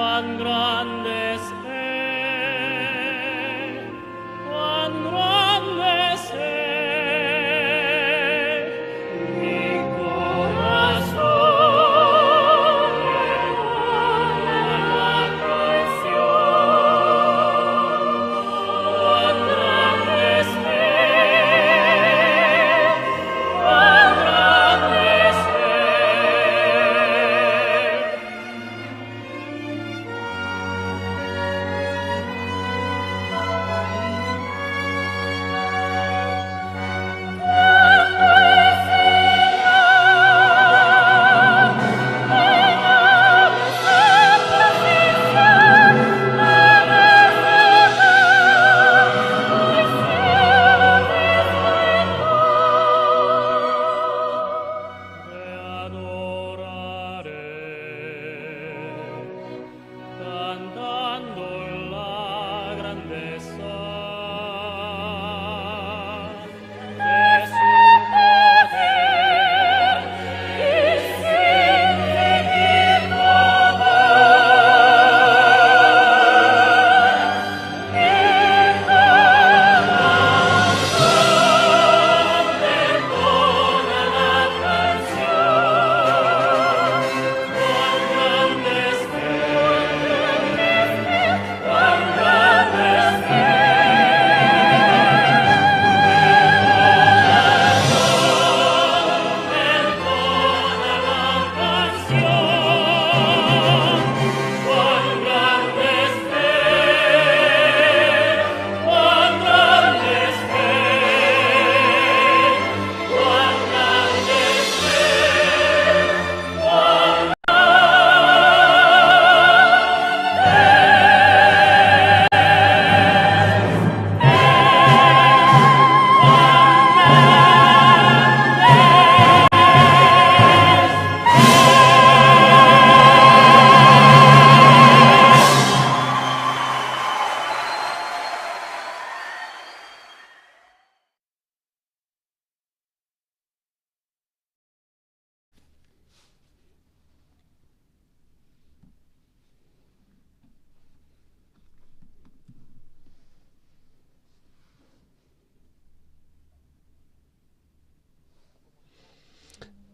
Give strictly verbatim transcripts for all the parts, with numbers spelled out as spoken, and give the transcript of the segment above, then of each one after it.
Cuán grande es Él, cuán grande es Él, mi corazón le da la canción. Cuán grande es Él, cuán grande es Él. Te adoraré, cantando la grandeza de su poder y sin límite amor.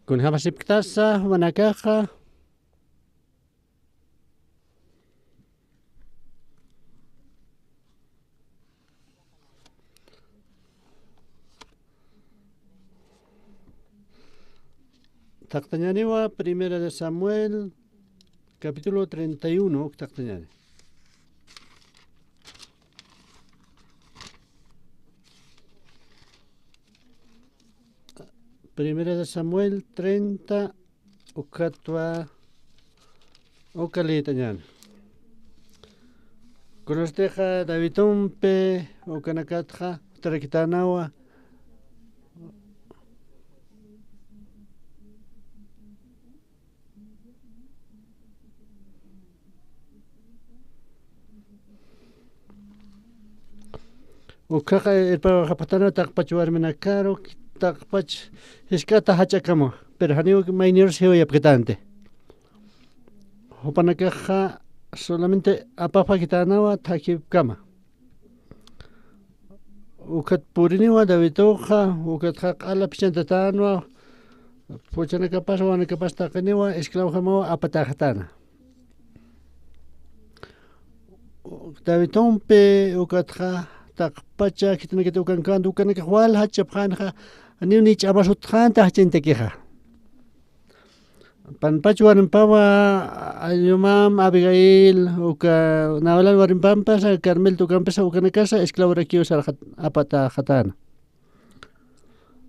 Kunjämas sipktasa, jumanakaxa. Thaqtañäniwa Primera de Samuel, capítulo treinta y uno, thaqtañäni. Primera de Samuel treinta, ukatwa, uka liyitañäni. Kunasatixa Davidumpi ukanakatxa utarakitänawa. Ukkhaxa irpawayapxatäna taqpach warminakaru, taqpach jisk'ata jach'akama, pero janiw maynirus jiwayapkatänti. Jupanakaxa solamente apapxakitänawa thakipkama. Ukat puriniwa Daviduxa, ukatxa q'ala phichhantatänwa, phuchhanakapas, wawanakapas taqiniwa, esclavojamaw apatäxatäna. Davidumpi ukatxa taqpacha khitinakati ukankänti, ukanakax wal jachapxänxa, niw ni ch'amasutxänti jach'añtakixa. Panpach warmimpawa Ayumam, Abigail, uka Nabalal warmimpampas, Carmelta ukampisa, ukanakasa esclavorakiw sarxat, apatäxatäna.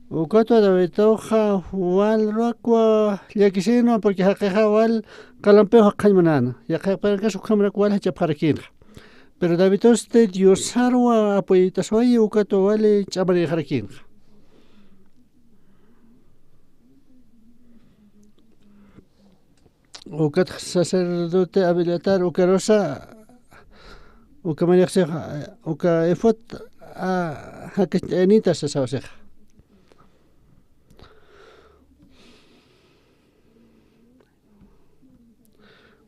Ukatwa Daviduxa wal ruwakwa llakisinwa, porque jaqixa wal qalampiw jaqhañ munäna. Yaqhipanakas ukhamarak wal jachapxarakïnxa. Pero Davidusti Diosarwa apuytaswayi, ukatwa wali ch'amarïxarakïnxa. Ukat sacerdote Abiatar ukarusa, uka manixsix, uka efod, a, jakist'ayanita sasawsix.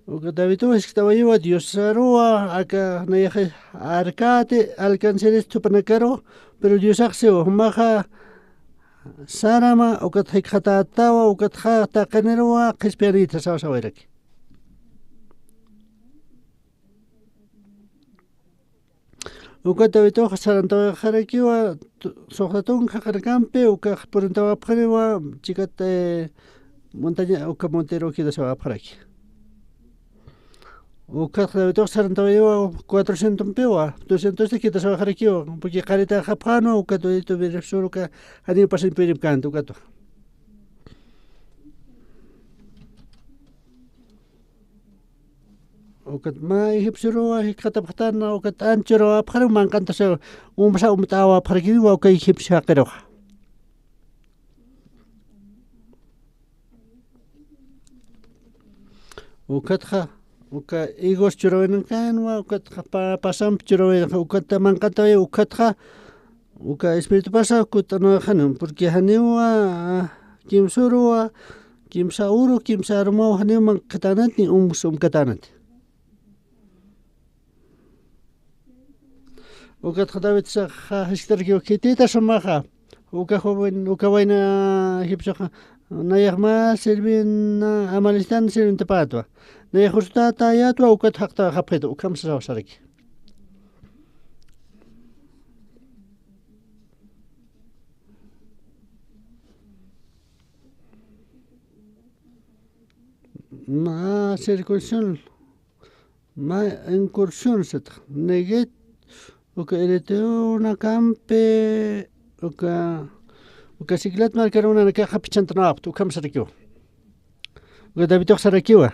Uka David jisktawayiwa Diosaruwa, aka nayaxa arkäti alcanceris thupanakaru, pero Diosax siwa, jumaxa sarama, ukat jikxatätawa, ukatxa taqiniruwa qhispiyanïta sasawayraki. Uka Davidux sarantawayxarakiwa, tu-, suxta tunka jaqinakampi, ukax purintawapxaniwa, chikat, eh, montaña, uka monteruw quedasawapxaraki. Ukat Davidux sarantawayiwa cuatrocientompiwa, doscientosti quedasawayxarakiwa, porque qaritäxapxänwa, ukat Davidux sur uka, janiw pasañ puyripkänti, ukatwa. Ukat mä egipcioruwa jikxatapxtana, ukat anchuruwa apxaru manqantasaw, umsa umt'awa apxarakiniwa uka egipcio jaqiruxa. Ukatxa, uka higos churawinakänwa, ukatxa pa-, pasamp churawinakänwa, ukatxa manqantaway, ukatxa, uka espiritupasa kut'anwaxanwa, porque janiwa, ah, kimsuruwa, kimsa uru, kimsa arumaw janiw manqatänati, ni umus umkatänati. Ukatxa David saxa jisktarakiw khitita sumaxa, uka joven, uka wayna egipcioxa, nayax mä sirvin, amalistan sirvintapätwa. Nayax usutätäyätwa, ukat jaqtawayxapxita, ukham sasaw saraki. Mä circuncisión, mä incursión satax, Neguev, uka Eritreonakampi, uka, uka Siclag markarunakaxa pichhantanawapxta, ukham sarakiwa. Uka Davidux sarakiwa.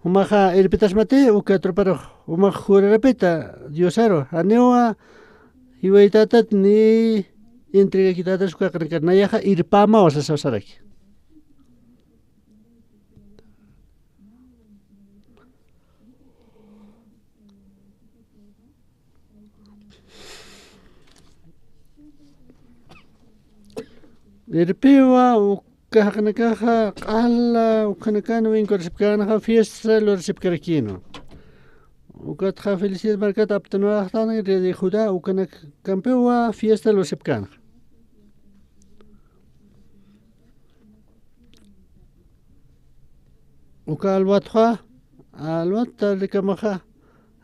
Jumaxa irpitasmati, uka troparux, jumax jurarapita Diosaru, janiwa jiwaytätat ni entregakitätat uka jaqinakar, nayaxa irpämawa sasaw saraki. Irpiwa uka jaqinakaxa q'ala ukhanakan winkurasipkänxa fiesta lurasipkarakïnwa. Ukatxa Filistia markat aptanwaxtan rey de Judá ukhanakampiwa fiesta lurasipkänxa. Uka alwatxa, alwat tardekamaxa,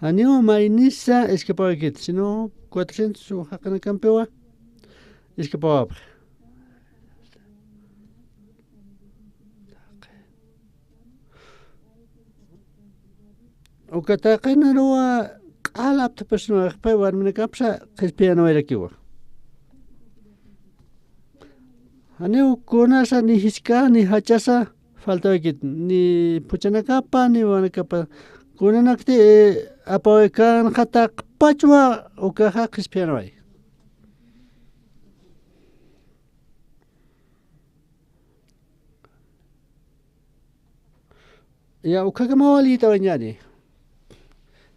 janiw maynisa escapawaykiti, sino cuatrocientos jaqinakampiwa escapawapxi. Uka taqinaruwa q'ala apthapasinwa, warminakapsa qhispiyanwayrakiwa. Janiw kunasa ni jisk'a ni jachasa faltawaykiti, ni phuchhanakapa ni wawanakapa. Kunanakti, eh, apawaykänxa taqpachwa ukaxa qhispiyanway. Ya, ukhakamaw walïtawañäni.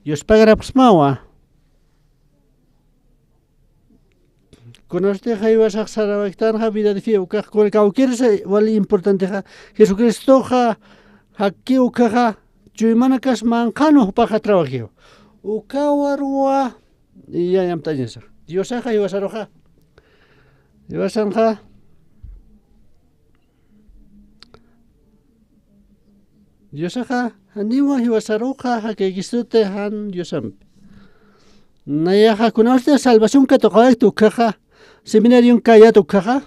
Dios pagarapxsmawa. Kunasti jaywasax sarawayktänxa vida de fe, ukax kuna kawkirsa wali importantexa, Jesucristoxa, jaki ukaxa, chuymanakas manqhanwa jupaxa trabajiw. Ukawaruwa, ya, yamtañasa. Diosaxa jaywasaruxa. Jaywasanxa. Diosaxa, janiwa jiwasaruxa, jakaykistuti jan Diosampi. Nayaxa, kunawsti salvación katuqawayta ukaxa, seminarion kayat ukaxa.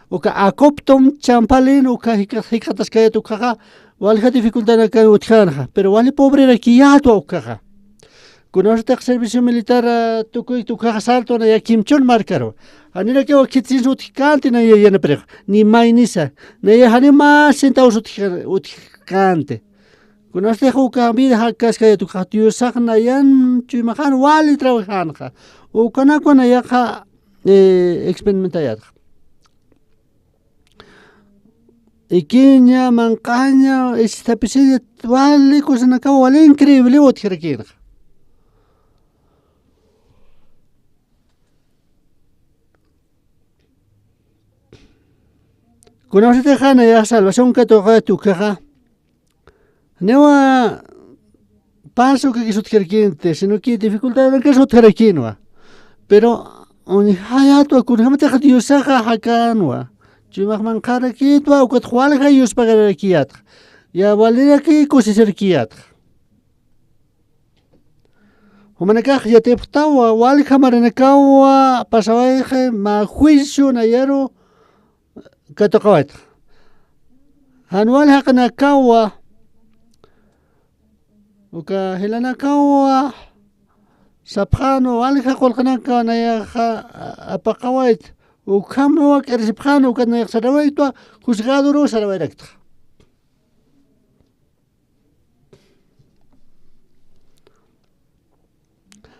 Uka acoptum champalin uka jika-, jikxataskayat ukaxa, walja dificultadnakan utjänxa, pero wali pobrerakiyätwa ukaxa. Kunawsatix servicio militar, ah, tukuyta ukaxa sartwa naya kimchun markaru. Janirakiw khitsinsa utjkänti naya yanapirixa, ni maynisa. Naya jani mä centavos utjka-, utjkänti. Kunawsatix uka vida jakaskayat ukaxa Diosax nayan chuymaxan wali trabajänxa. Ukanakwa nayaxa, eh, experimentayätxa. Ikiña, manq'aña, isthapisiña, wali kusanakaw wali increíble utjarakïnxa. Kunawsatixa naya salvación katuqawayta ukaxa, Janiwa paso kakis utjarkinti, sino que dificultad kakis utjarkinwa. Pero uñjayatwa, kunjamatixa Diosaxa jakanwa. Chuymax manqharakitwa, ukat walja yuspagarakiyatxa. Ya waliraki kusisirkiyatxa. Jumanakax yatipxtawa, walja marinakawa pasawayxi mä juicio nayaru katuqawaytxa. Jan wal jaqinakawa, uka jilanakawa sapxänwa, walja qullqinaka nayaxa apaqawayt, ukhamwa k'irisipxänwa, ukat nayax sarawaytwa, juzgadoru sarawayraktxa.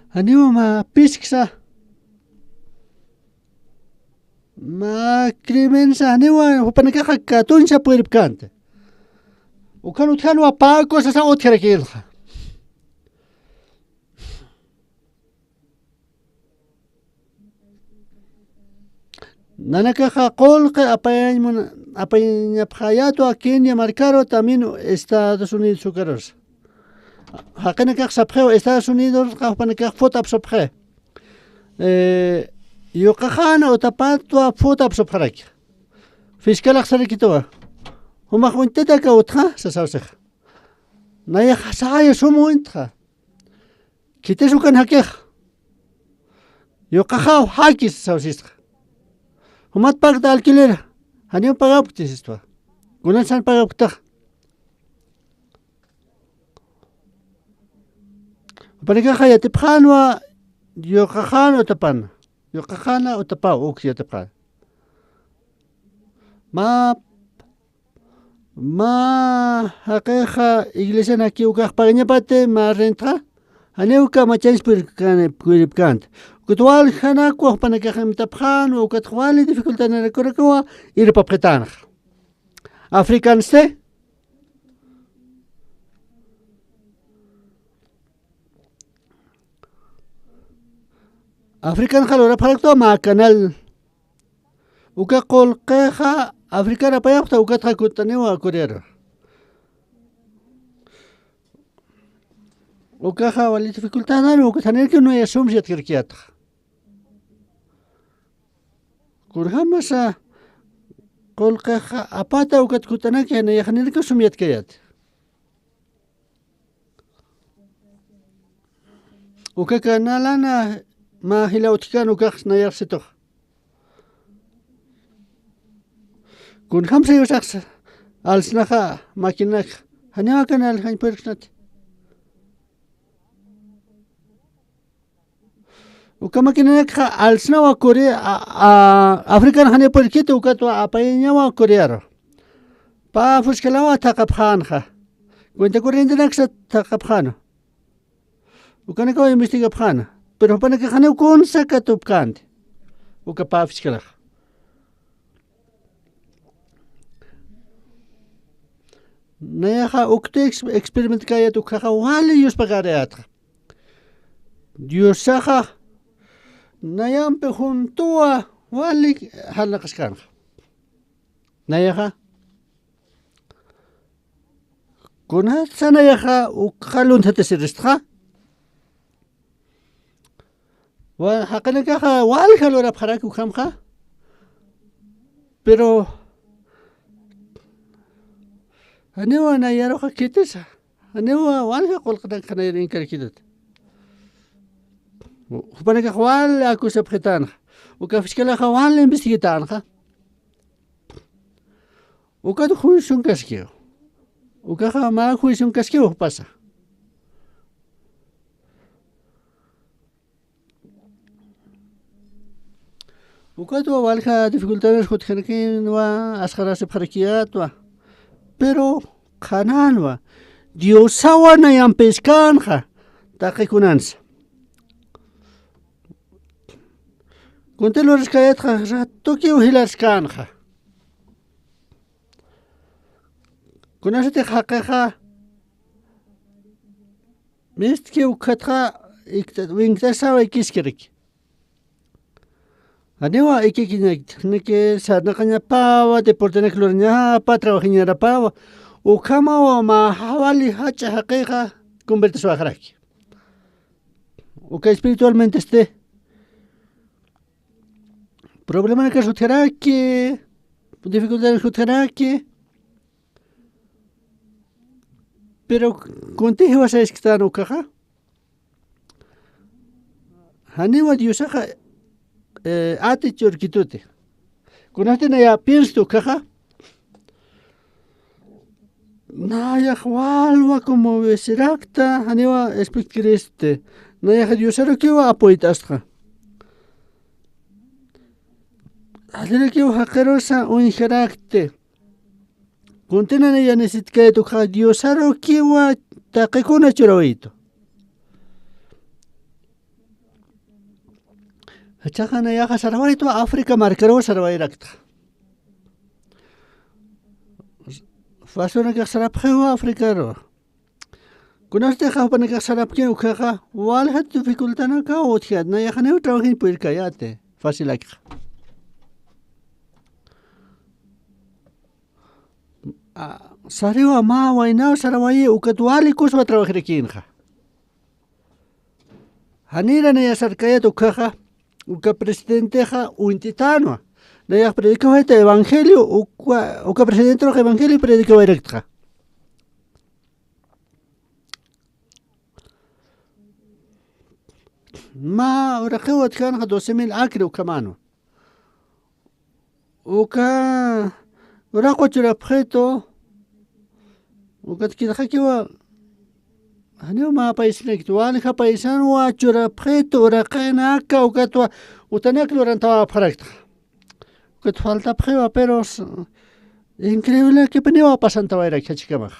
Janiwa mä pisksa, mä crimensa, janiwa jupanakaxa katuñsa puripkänti. Ukan utjanwa pä cosasa utjarakïlxa. Nanakaxa qullqi apayañ mun-, apayañapxayatwa Kenia markaru, también Estados Unidos ukarusa. Jaqinakax sapxiw Estados Unidos, jupanakax fut apsupxi. Eh, yuqaxäna utapatwa fut apsupxaraki. Fiscalax sarakitwa. Jumax uñt'ita aka utxa, sasawsixa. Nayax saya sum uñtxa. Khitis ukan jakix. Yuqaxaw jakis sawsisxa. Jumat pagta alquiler. Janiw pagapkti sistwa. Kunan san pagapktax. Jupanakaxa yatipxänwa, yuqaxäna utapana. Yuqaxäna utapaw uk yatipxän. Mä Mä jaqixa iglesian jaki ukax pagañapati mä rentxa, janiw kamachañs puripkänti. Ukat waljanakwa jupanakax imtapxänwa, ukat wali dificultadnarakurakawa irpapxitänxa. Africansti. Africanxa lurapxaraktwa mä canal. Uka qullqixa Africar apayapxta, ukatxa kutt'aniwa Corearu. Ukaxa wali dificultadnarwa, ukat janirki naya sums yatkarkiyatxa. Kunjamasa qullqixa apata ukat kutt'anaki, naya janirki sum yatkayat. Uka canalana mä jila utjkän ukax nayax situx. Kunjamsa yusax alsnaxa maquinanak. Janiwa canal jañ purksnati. Uka maquinanakxa alsnawa Corea, a, a, African janiw purkiti, ukatwa apayañawa Corearu. Pä fiscalawa thaqapxänxa. Cuenta corrientenaksa thaqapxäna. Ukanakawa investigapxäna. Pero jupanakax janiw kunsa katupkänti. Uka pä fiscalaxa. Nayaxa ukti ex-, experimentkayat, ukhaxa wali yuspagarayatxa. Diosaxa nayampi juntuwa wali jalnaqaskänxa. Nayaxa kunatsa nayaxa ukxa lunthatasiristxa. Wa-, jaqinakaxa walja lurapxaraki ukhamxa. Pero janiwa nayaruxa khitisa. Janiwa walja qullqinakxa nayar inkarkitati. Jupanakax wali akusapxitänxa. Uka fiscalaxa wali investigitänxa. Ukat juicion kaskiw. Ukaxa mä juicion kaskiw jupasa. Ukatwa walja dificultades jutjarakinwa, asqarasipxarakiyatwa. Pero qhananwa. Diosawa nayampïskänxa. Taqi kunansa. Kunti luraskayatxa ratukiw jilaskänxa. Kunasatix jaqixa mistki ukhatxa ikt-, winkt'asawa ikiskiraki. Janiwa ikikiñakti, niki sarnaqañapawa, deportenak lurañapa, trabajañarapawa. Ukhamawa mä jawali jach'a jaqixa convertiswaxaraki. Uka espiritualmente este problemanakar sutjaraki, dificultadar sutjaraki. Pero kunti jiwasaysktan ukaxa, janiwa Diosaxa eh, ati churkituti. Kunasti naya pienstu ukaxa, nayax walwa como vesirakta janiwa espiktkiristi. Nayax Diosarukiwa apoyt'astxa. Jallirakiwa jaqirusa uñjarakti. Kuntinanaya necesitkaytu ukaxa Diosarukiwa taqikuna churawitu. Jichhaxa nayaxa sarawaytu Africa markaruw sarawayrakta. Fasonakax sarapxiwa Africaru. Kunasti jawpanakax sarapkin ukaxa walja dificultanakaw utjat nayaxaniw trabajiñ puyrkayati facilakxa. Sariwa mä waynaw sarawayi ukat wali kuswa trabajirakinxa. Janira naya sarkayat ukaxa, uka presidentexa uñt'itanwa. Nayax predicawayta evangelio uka presidenterux evangelio predicawayraktxa. Mä uraqiw utjkänxa doce mil acre ukhamanwa. Uka uraqwa churapxitu. Ukat kidxakiwa janiw mä paysanakit walja paysanwa churapxitu uraqinaka ukatwa utanak lurantawapxaraktxa. Ukat faltapxiwa pero increíblenakipiniwa pasantawayrak jachikamax.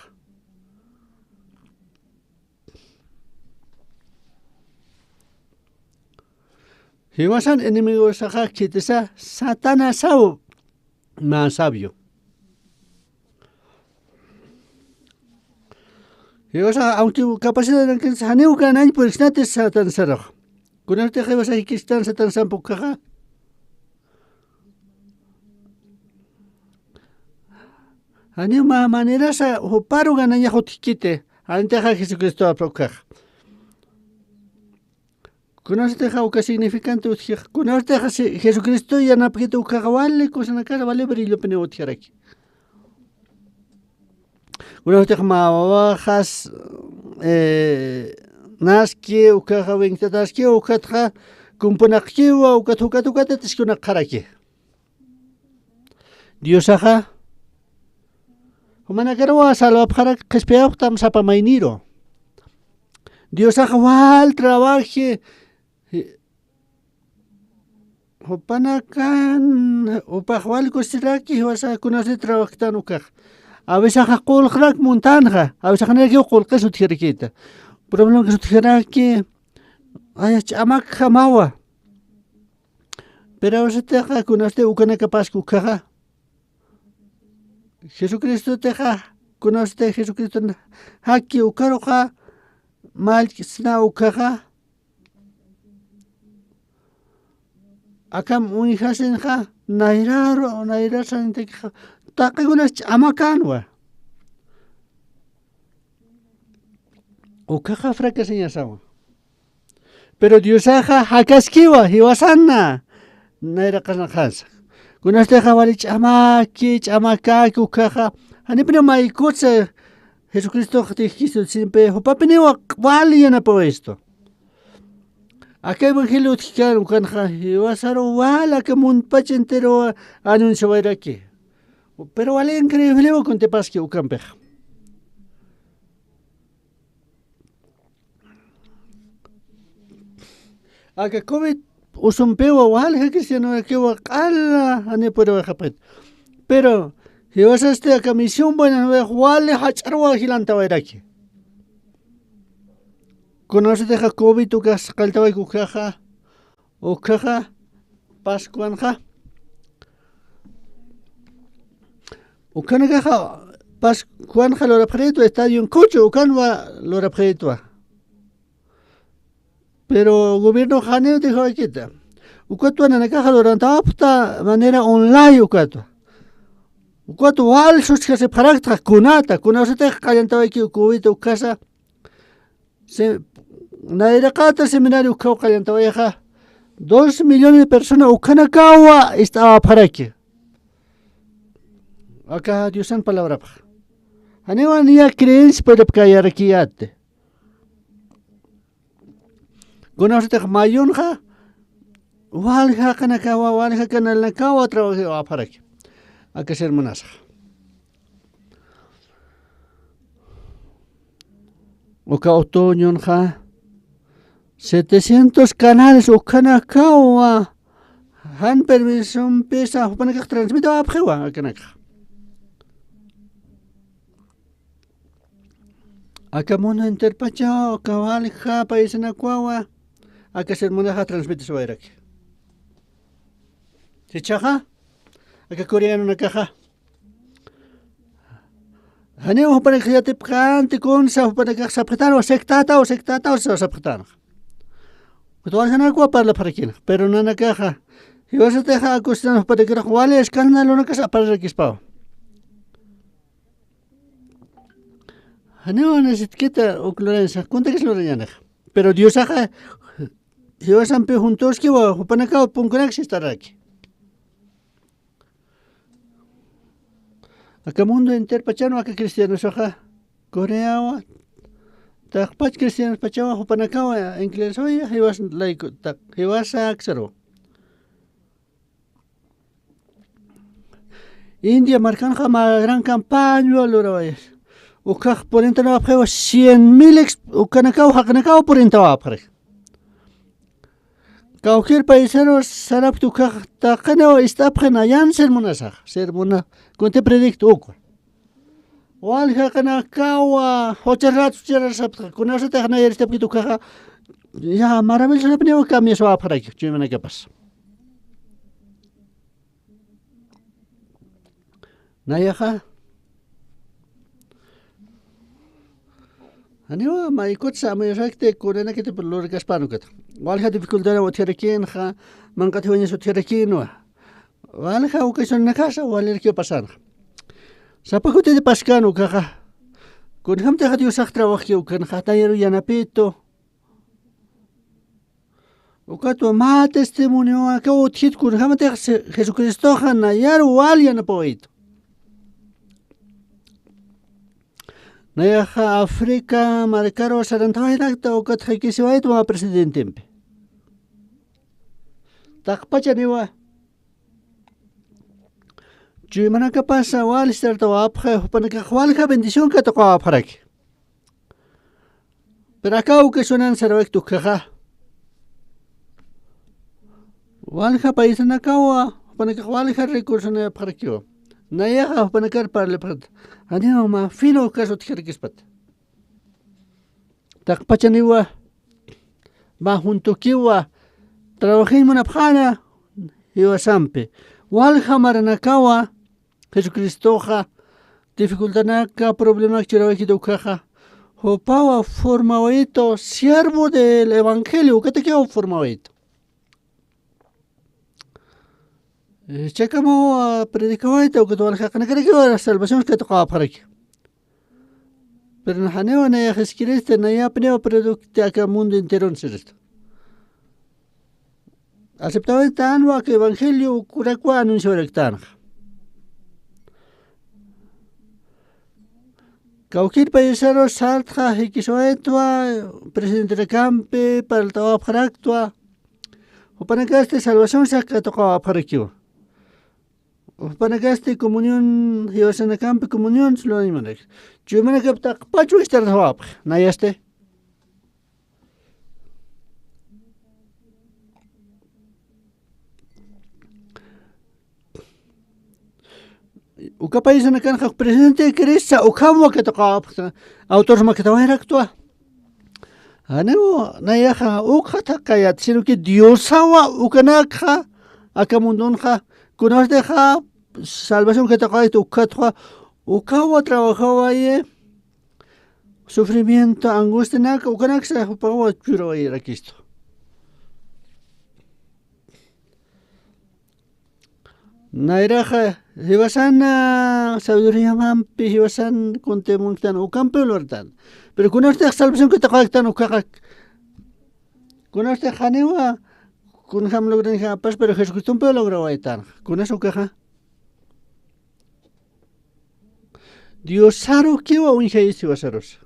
Jiwasan enemigosaxa khitisa satanasaw mä sabio. Jiwasaxa aunque capacidad nankis janiw ganañ puriksnati satanasarux. Kunatix jiwasa jikistan satanasamp ukkhaxa. Janiw mä manerasa juparu ganañax utjkiti. Janitixa jesucristowapx ukkhaxa. Kunasatixa uka significante utjix kunasatixa jesucristo yanapkiti ukkhaxa wali kusanakasa wali brillopiniw utjaraki. Kunasatix mä wawaxas naski ukkhaxa winktatäski ukkhatxa kumpunaqkiwa ukat jukat jukatat iskunakxaraki. Diosaxa jumanakaruwa salvapxarak qhispiyapxtam sapa mayniru. Diosaxa wal trabaji jupanakan jupax wal kusiraki jiwasaxa kunasi trabajktan ukax. Awisaxa qulqrak muntanxa awisaxnirakiw qulqis utjarakita. Problemakis utjaraki aya ch'amakjamawa. Pero awsatixa kunasti ukanakapaski ukkhaxa jesucristotixa kunasti jesucriston jaki ukaruxa mallk'sna ukkhaxa akam uñjasinxa nayraru nayrasanitakixa taqikunas ch'amakanwa. Ukkhaxa fracasañasawa. Pero diosaxa jakaskiwa jiwasana nayraqasnaqansa. Kunastixa wali ch'amaki ch'amakaki ukkhaxa janipina maykutsa jesucristox tijkistu simpi jupapiniwa wali yanapawistu. Aka evangelio utjkan ukanxa jiwasaru wali aka muntpach enterowa anunciawayraki. Pero wali increíblewa kuntipaski ukampixa. Aka covid usumpiwa walja cristianorakiwa q'ala janipuriwayxapxit. Pero jiwasasti aka misión buenanwayx wali jach'arwa jilantawayraki. Kunasatixa covid ukax qalltawayki ukkhaxa ukkhaxa pascuanxa ukhanakaxa pascuanxa lurapxaritwa estadion quchu ukanwa lurapxaritwa. Pero gobiernoxa janiw dijawaykita ukatwa nanakaxa lurantawapxta manera online ukatwa. Ukat wal susjasipxarakta kunata, kunasatix qallantawayki uka uwita ukasa. Se-, nayraqata seminario ukhaw qallantawayxa, dos millones de persona ukhanakawa ist'awapxaraki. Aka Diosan palabrapx. Janiwa niya creencia puedepkayarakiyati. Kunasatix mayunxa, walja jaqinakawa, walja canalnakawa trabajiwapxaraki. Aka sermonasax. Uka otoñonxa, setecientos canales ukhanakawa, jan permisompisa jupanakax transmitiwapxiwa akanakax. Aka mundo enterpachaw, aka walja paisanakwawa, aka sermonaxa transmitisiwayraki. Jichhaxa, aka coreanonakaxa. Janiw jupanakax yatipxänti kunsa jupanakax sapxitänwa, sectataw, sectataw, sa-, sapxitänxa. Ukat waljanakwa parlapxarakinxa, pero nanakaxa, jiwasatixa akustan jupanakirux wali escandalonakas apararakispawa. Janiw necesitkita uk luransa, kuntakis lurañänixa. Pero Diosaxa, jiwasampi juntuskiwa, jupanakaw punkunak sistaraki. Aka mundo enterpachanwa aka cristianosaxa, Coreawa, taqpach cristianospachawa, jupanakawa, incluso jiwas layku, taq, jiwasa aksaru. India markanxa mä gran campaña lurawayas. Ukhax purintanawapxiwa cien mil ex-, ukanakaw, jaqinakaw purintawapxaraki. Kawkir paisaru sarapkti ukhax taqinaw ist'apxi nayan sermonasax, sermona, kunti predicto ukwa. Wal jaqinakawa, juchar rat juchar sapxta, kunasatix nayar ist'apkit ukhaxa, ya, maravillosanapiniw cambiaswapxaraki, chuymanakapas. Nayaxa. Janiwa, maykutsa amuyasakti, kunanakiti lurkaspän ukata. Walja dificultad utjarakinxa, manq'at jiwañas utjarakinwa. Walja ukasunakasa, walirakiw pasanxa. Sapa kutiti paskan ukaxa. Kunjamtixa Diosax trabajki ukanxa, nayaru yanapitu. Ukatwa mä testimonio aka utjit kunjämatix Jesucristoxa nayar wal yanapawayitu. Nayaxa África markaru sarantawayrakta ukat jakisiwaytu mä presidentempi. Taqpachaniwa. Chuymanakapasa wal sarantawapxi, jupanakax walja bendición katuqawapxaraki. Pero aka ukasanan sarawaykt ukhaxa. Walja paisanakawa, jupanakax walja recursosanayapxarakiwa. Nayaxa jupanakar parlipxarta. Janiw mä fino ukas utjarakispat. Taqpachaniwa, mä juntukiwa, trabajiñ munapxäna, jiwasampi. Walja maranakawa, Jesucristoxa, dificultanaka, problemak churawaykit ukhaxa, jupawa formawayitu, siervo del evangelio, ukatakiw formawayitu. Eh, chakamaw, ah, predicawayta, ukat wal jaqinakarakiwa salvación katuqawapxaraki. Pero janiw nayax iskirista, nayapniw producti aka mundo enteron sirista. Aceptawaytänwa aka evangelio, ukurakwa anunciawayraktänxa. Kawkir paisaru sartxa jikiswaytwa, presidenterakampi parltawapxaraktwa, jupanakasti salvación katuqawapxarakiwa. Jupanakasti comunión, jiwasanakampi comunión lurañmanaki. Chuymanakap taqpach wistartawapxi, nayasti. Uka paisanakanxa presidente Crista ukham wakatuqawapxta, autor makatawayraktwa. Janiw nayaxa ukxa thaqayät, sino que Diosawa ukanakxa, aka mundonxa, kunatixa salvación katuqawayta ukatwa, ukawa trabajawayi, sufrimiento, angustianaka, ukanaksa jupawa churawayirakistu. Nayraxa, jiwasana sabiduriyamampi jiwasan kuntimunktan ukampi lurtan. Pero kunastix salvación katuqawaytan ukaxa, kunastix janiwa kunjam logranjapas, pero Jesucristompi lograwaytan. Kunas ukaxa. Diosarukiwa uñjayis jiwasarusa.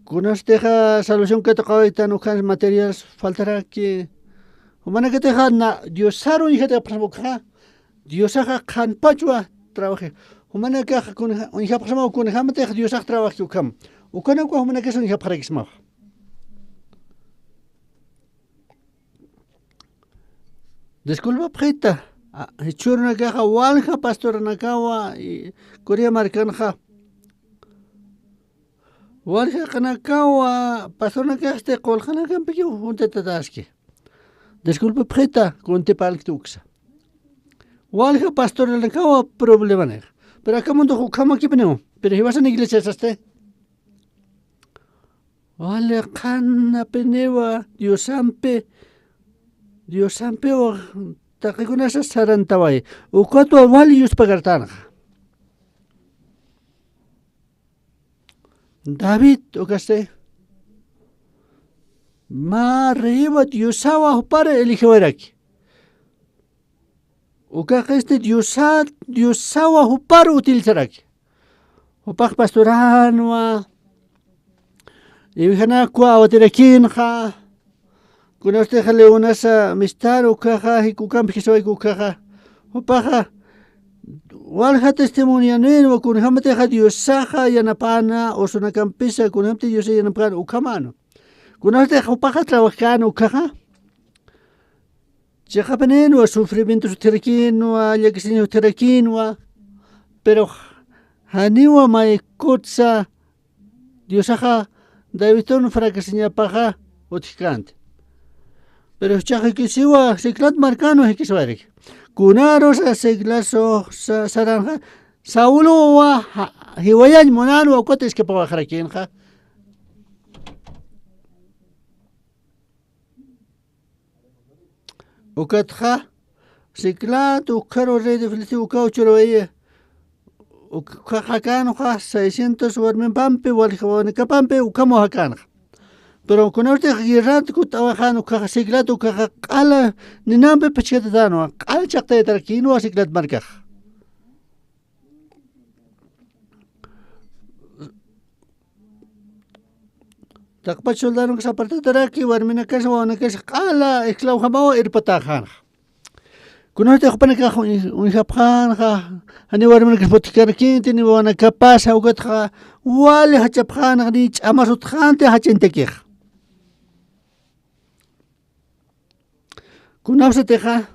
Kunastixa salvación katuqawaytan ukhans materiales faltaraki. Jumanakatixa na Diosaru uñjatipxasma ukxa. Diosaxa qhanpachwa trabaji. Jumanakax kunja-, uñjapxasma kunjamatix Diosax trabajki ukham. Ukanakwa jumanakas uñjapxarakismaxa. Disculpapxita, a, jichhürunakaxa walja pastoranakawa, y Corea markanxa. Walja qanakawa, pastoranakaxti qullqanakampikiw juntitataski. Disculpapxita, kuntipalkti uksa. Walja pastoranakawa problemanix. Pero aka mundo ukhamakipiniw. Pero jiwasan iglesiasasti. Wali qhanapiniwa Diosampi, Diosampiwa taqikunasa sarantaway. Ukatwa wali yuspagartanxa. David ukasti. Mä reyiwa Diosawa jupar eligiwaraki. Ukaxisti Diosa-, Diosawa jupar utilizaraki. Jupax pastoränwa, iwijanakwa awatirakinxa, kunastix leonasa mistar ukaxa, jikukampi jisawayku ukaxa, jupaxa, walja testimonianïnwa, kunjamatixa Diosaxa yanapana, usunakampisa, kunjamti Diosa yanapana, ukhamana. Kunastix jupaxa trabajkän ukaxa, chiqapininwa, sufrimientos utjarakinwa, llakisiñas utjarakinwa, pero janiwa maykutsa Diosaxa Davidtun fracasiñapaxa utjkänti. Pero jichhax jikisiwa Siclag markanwa jikisiwayaraki. Kunarusa Siclag sa-, saranxa, Saulowa ja-, jiwayañ munänwa ukat iskipawayxarakinxa. Ukatxa, Siclag, ukkharu rey de Filistia, ukaw churawayi, ukxa jakänxa seiscientos warmimpampi, walja wawanakapampi, ukhamaw jakänxa. Pero kunawstix guerrat kutt'awayxän ukkhaxa, Siclag ukkhaxa q'ala ninampi pachkatatänwa, q'al chaqtayatarakïnwa Siclag markaxa. Taqpach soldaronkas apartataraki, warminakas, wawanakas q'ala esclavojamaw irpatäxänxa. Kunatix jupanakax uñ-, uñjapxänxa, janiw warminakas phutkarakinti, ni wawanakapasa, ukatxa wali jachapxänxa, ni ch'amas utjxänti jachañtakixa. Kunapsatixa,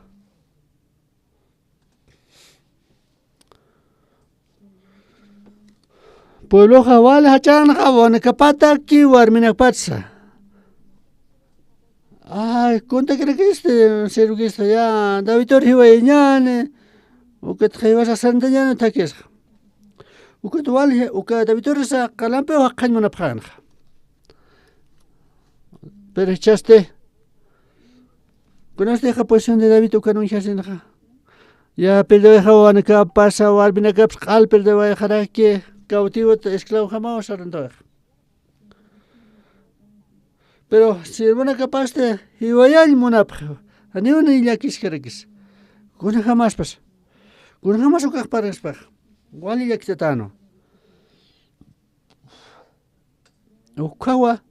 puebloxa wali jachänxa, wawanakapataki, warminakpatsa. Ay, kuntakirakisti, sirvikista, ya, Davidtur jiwayañäni, ukatxa jiwasax sarantañäni thakisxa. Ukat wali, uka Davidtursa qalampiw jaqhañ munapxänxa. Pero jichhasti, kunasti aka posición de David ukan uñjasinxa. Ya, perdewayxa wawanakapasa, warminakapsa q'al perdewayxaraki, cautivo, esclavojamaw sarantawayxa. Pero sirvientekapasti jiwayañ munapxi, janiw ni llakiskarakis. Kunjamaspas, kunjamas ukax parlaspax, wali llakitatänu. Ukhawa,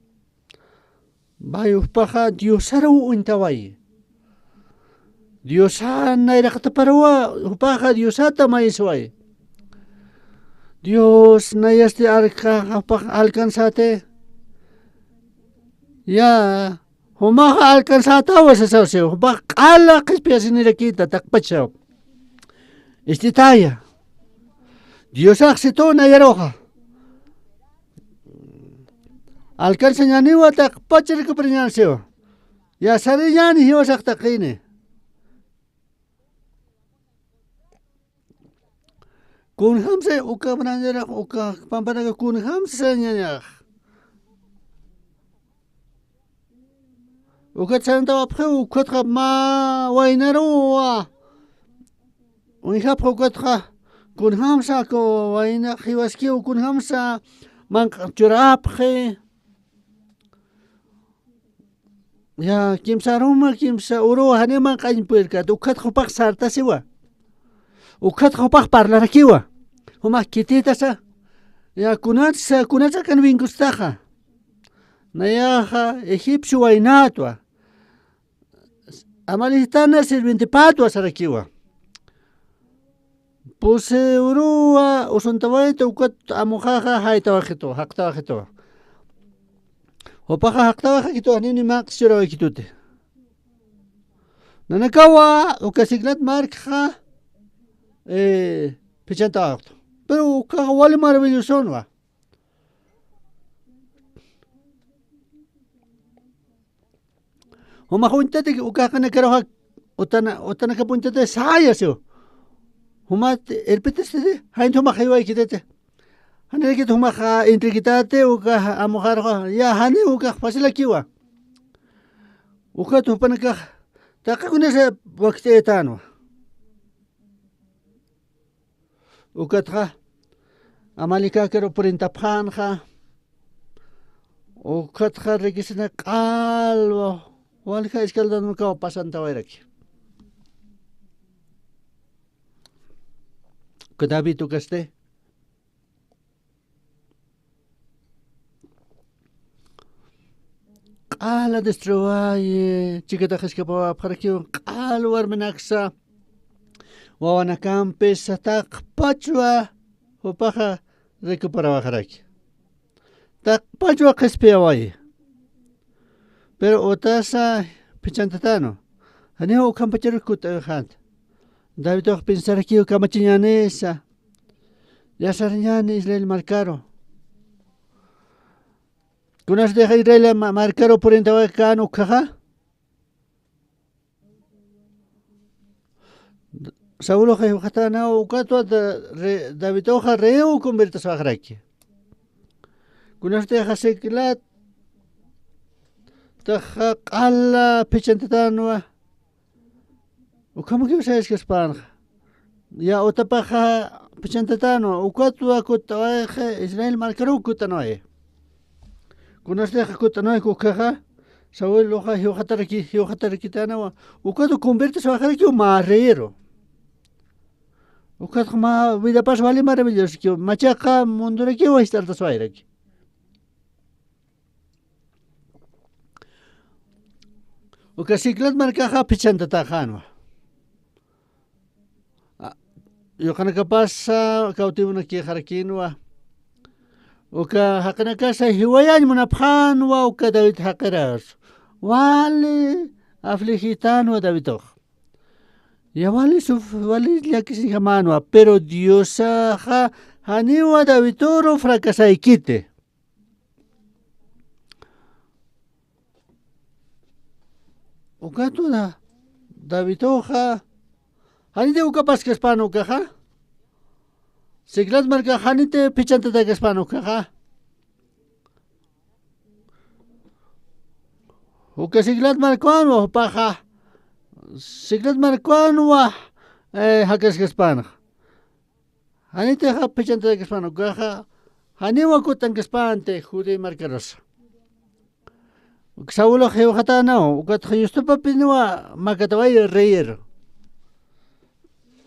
may jupaxa Diosaruw uñtawayi. Diosa nayraqataparuwa, jupaxa Diosata mayiswayi. Dios nayasti alka-, jupax alcanzäti. Ya, jumaxa alcanzätawa sasawsiw, jupax q'ala qhispiyasinirakïta, taqpachaw. Ist'itaya. Diosax situw nayaruxa. Alcanzañäniwa taqpach rikupiriñän siwa. Ya sariñäni jiwasax taqini. Kunjamsa uka mananirax uka pampanaka kunjamsa sañañax. Ukat sarantawapxiw, ukatxa mä waynaruwa uñjapxi, ukatxa Kunjamsa ku wayna jiwaskiw, kunjamsa manq' churapxi. Ya, kimsa aruma, kimsa uruwa, janiw manq'añ purirkät, ukkhat jupax sartasiwa. Ukkhat jupax parlarakiwa. Jumax khititasa. Ya, kunatsa, kunatsa kan winkustaxa. Nayaxa egipcio waynätwa. Amalistana sirvientepatwa sarakiwa. Pusi uruwa usuntawayta ukat amuxaxa jaytawaxituwa, jaqtawaxituwa. Jupaxa jaqtawaxakituwa, nini maqs churawaykituti. Nanakawa uka Siclat markxa, eh, phichhantawaxtu. Pero ukaxa wali maravillosonwa. Jumax uñtati uka jaqinakaruxa utana, utanakap uñtati saya siw. Jumat irpitistiti, jaynta jumax jiwaykitati. Janirakit jumax intrigitati uka amuxaruxa, ya jani ukax facilakiwa. Ukat jupanakax taqi kunasa wakt'ayatänwa. Ukatxa, Amalekäkiru purintapxänxa, ukatxa rikisina q'alwa, walja escaldanakaw pasantawayraki. Uka David ukasti, q'ala destruwayi, chikatax escapawapxarakiw, q'al warminaksa, wawanakampis taqpachwa jupaxa recuperawaxaraki. Taqpachwa qhispiyawayi. Pero utasa phichhantatanwa. Janiw ukhampacharu kut'awixänti. Davidux pensarakiw kamachiñänisa. Llasariñäni Israel markaru. Kunasatix Israel ma-, markaru purintawaykan ukkhaxa. Sauloxa jiwxatänaw ukatwa Da-, re-, Daviduxa reyiw convertaswaxaraki. Kunasatixa Siclat taxa q'ala phichhantatanwa. Ukhamakiw sayaskaspanxa. Ya utapaxa phichhantatanwa, ukatwa kut'awayxi Israel markaruw kut'anway. Kunasatixa kut'anwayki ukkhaxa, Sauloxa jiwxataraki, jiwxatarakitanawa, ukatwa convertaswaxarakiw mä reyiru. Ukatxa mä vidapas wali maravillosakiw, machaqa mundurakiw jist'artaswayraki. Uka Siclat markaxa phichhantataxänwa. A, yuqanakapasa cautivonakirakïnwa. Uka jaqinakasa jiwayañ munapxänwa uka David jaqiras. Wali afligitänwa Davidux. Ya wali suf-, wali llakisiñjamänwa, pero Diosaxa janiwa Daviduru fracasaykiti. Ukatwa Daviduxa, janiti ukapaskaspan ukaxa. Siclat markax janiti phichhantatäkaspan ukaxa. Uka Siclat markawanwa jupaxa. Siclat markawanwa, eh, jakaskaspanxa. Janitixa phichhantatäkaspan ukaxa, janiwa kut'ankaspanti Judea markarusa. Saulox jiwxatänaw, ukatxa yustapapiniwa makataway reyiru.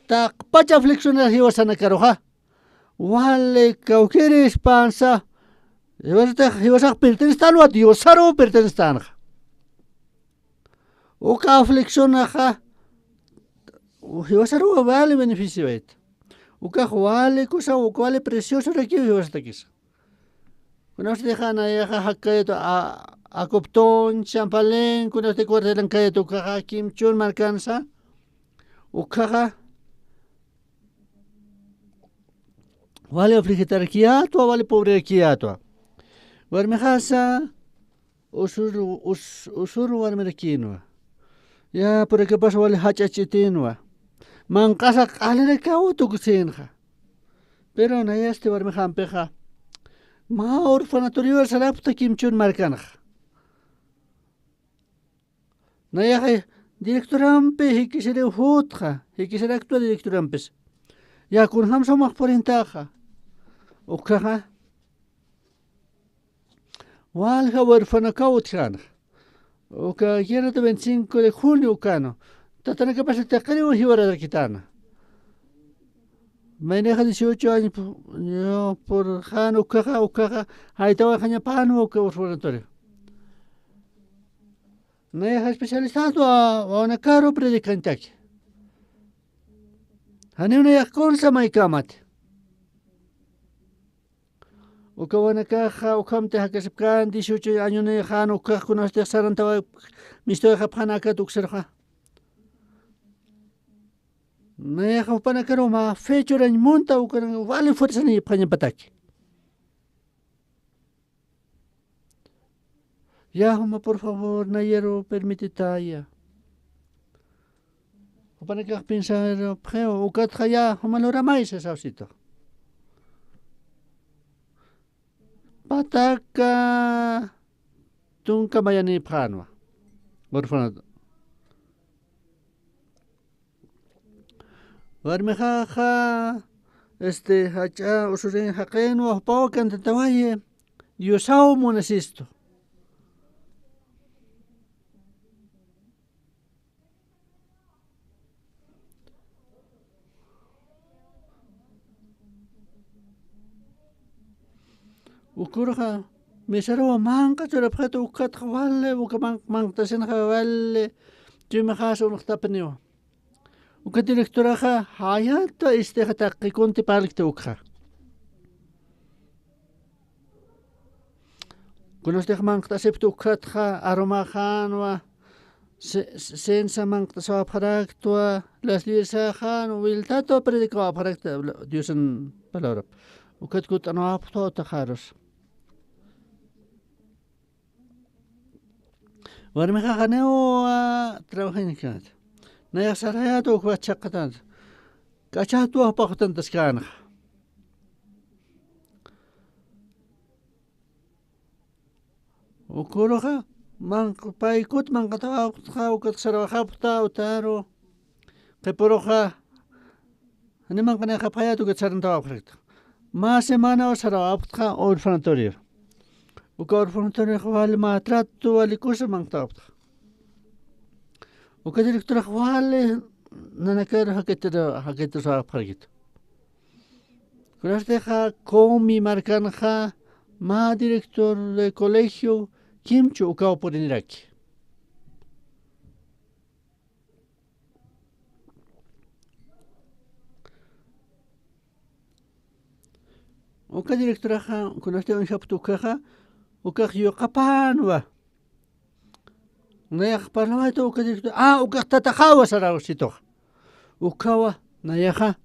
Taqpach afliccionar jiwasanakaruxa, wali kawkïrispansa, jiwasatix, jiwasax pertenestänwa, Diosaruw pertenestänxa. Uka afliccionaxa, jiwasaruw wali beneficiowayta. Ukax wali kusa, uka wali preciosorakiw jiwasatakisa. Kunasatixa nayaxa jakkayätwa, a, Acoptón, Champalén, kunasati cuartelankayätwa ukaxa, kimchhun markansa. Ukaxa wali afligitarakiyätwa, wali pobrerakiyätwa. Warmixasa, usur, us-, usur warmirakïnwa. Ya, purakapas wali jach'a ch'itinwa. Manq'asa q'alirakaw tukusïnxa. Pero nayasti warmixampixa, mä orfanatoriowa sarapxta kimchhun markanxa. Nayaxa directorampi jikisiriw jutxa, jikisiraktwa directorampis. Ya, kunjam sumax purintaxa. Ukkhaxa. Walja huerfanokaw utjänxa. Uka guerra de veinticinco de junio ukanu. Tatanakapas taqiriw jiwararakitana. Maynixa dieciocho años pu-, ño, purxan ukkhaxa, ukkhaxa, jaytawaxañapan uka orfanatorio. Nayaxa especialistado a, a una caro predicanchaki. Janiw nayax kunsa maykamati. Uka wanakaxa, ukhamti jakasipkan, dieciocho añonixan, ukkhax kunastix sarantawa, mistuwayxapxan akat uksaruxa. Nayaxa jupanakaru mä fe churañ munta, uka wali fuerzanipxañapataki. Ya, juma, por favor, nayaru permititaya. Jupanakax pensar, pxiw, ukatxa ya, juma, luramay, sasawsitu. Pataka tunka mayanipxänwa. Orfanato. Warmixaxa, este, jach'a usurin jaqinwa, jupaw cantatawayi, Diosaw munasistu. Ukürxa, misaruw manq'a churapxitu, ukatxa wali, uka man-, manq'tasinxa wali, chuymaxas unxtapiniwa. Uka directoraxa jayata istixa taqi kunti parlkti ukxa. Kunastix manq'tasipkti ukatxa, arumaxänwa, se-, se-, sensa manq'tasawapxaraktwa, las diez saxänwa, wiltatu predicawapxarakta Diosan palabrap. Ukat kut'anawapxtwa utaxarus. Warmixaxa janiw, a, trabajañkänxa. Nayax sarayätwa, ukwa chhaqatanxa. K'achatwa jupax jutantaskänxa. Uküruxa, manq-, pay kut manq'atawapxta, ukat sarawaxapxta, utaru. Qhipuruxa, janiw manq'anïxapxayät, ukat sarantawapxarakta. Mä semanaw sarawapxta orfanatorio. Uka orfanatoriox wali maltrato, wali kusa manq'tawapxta. Uka directorax wali nanakar jakitira-, jakitirasawapxarakitu. Kunastixa Comi markanxa mä director de colegio kimchu ukaw puriniraki. Uka directoraxa, kunasti uñjapxta ukhaxa, ukax yuqapänwa. Nayax parlawayta uka director, a, ukax tataxawa sarawsituxa. Ukhawa, nayaxa.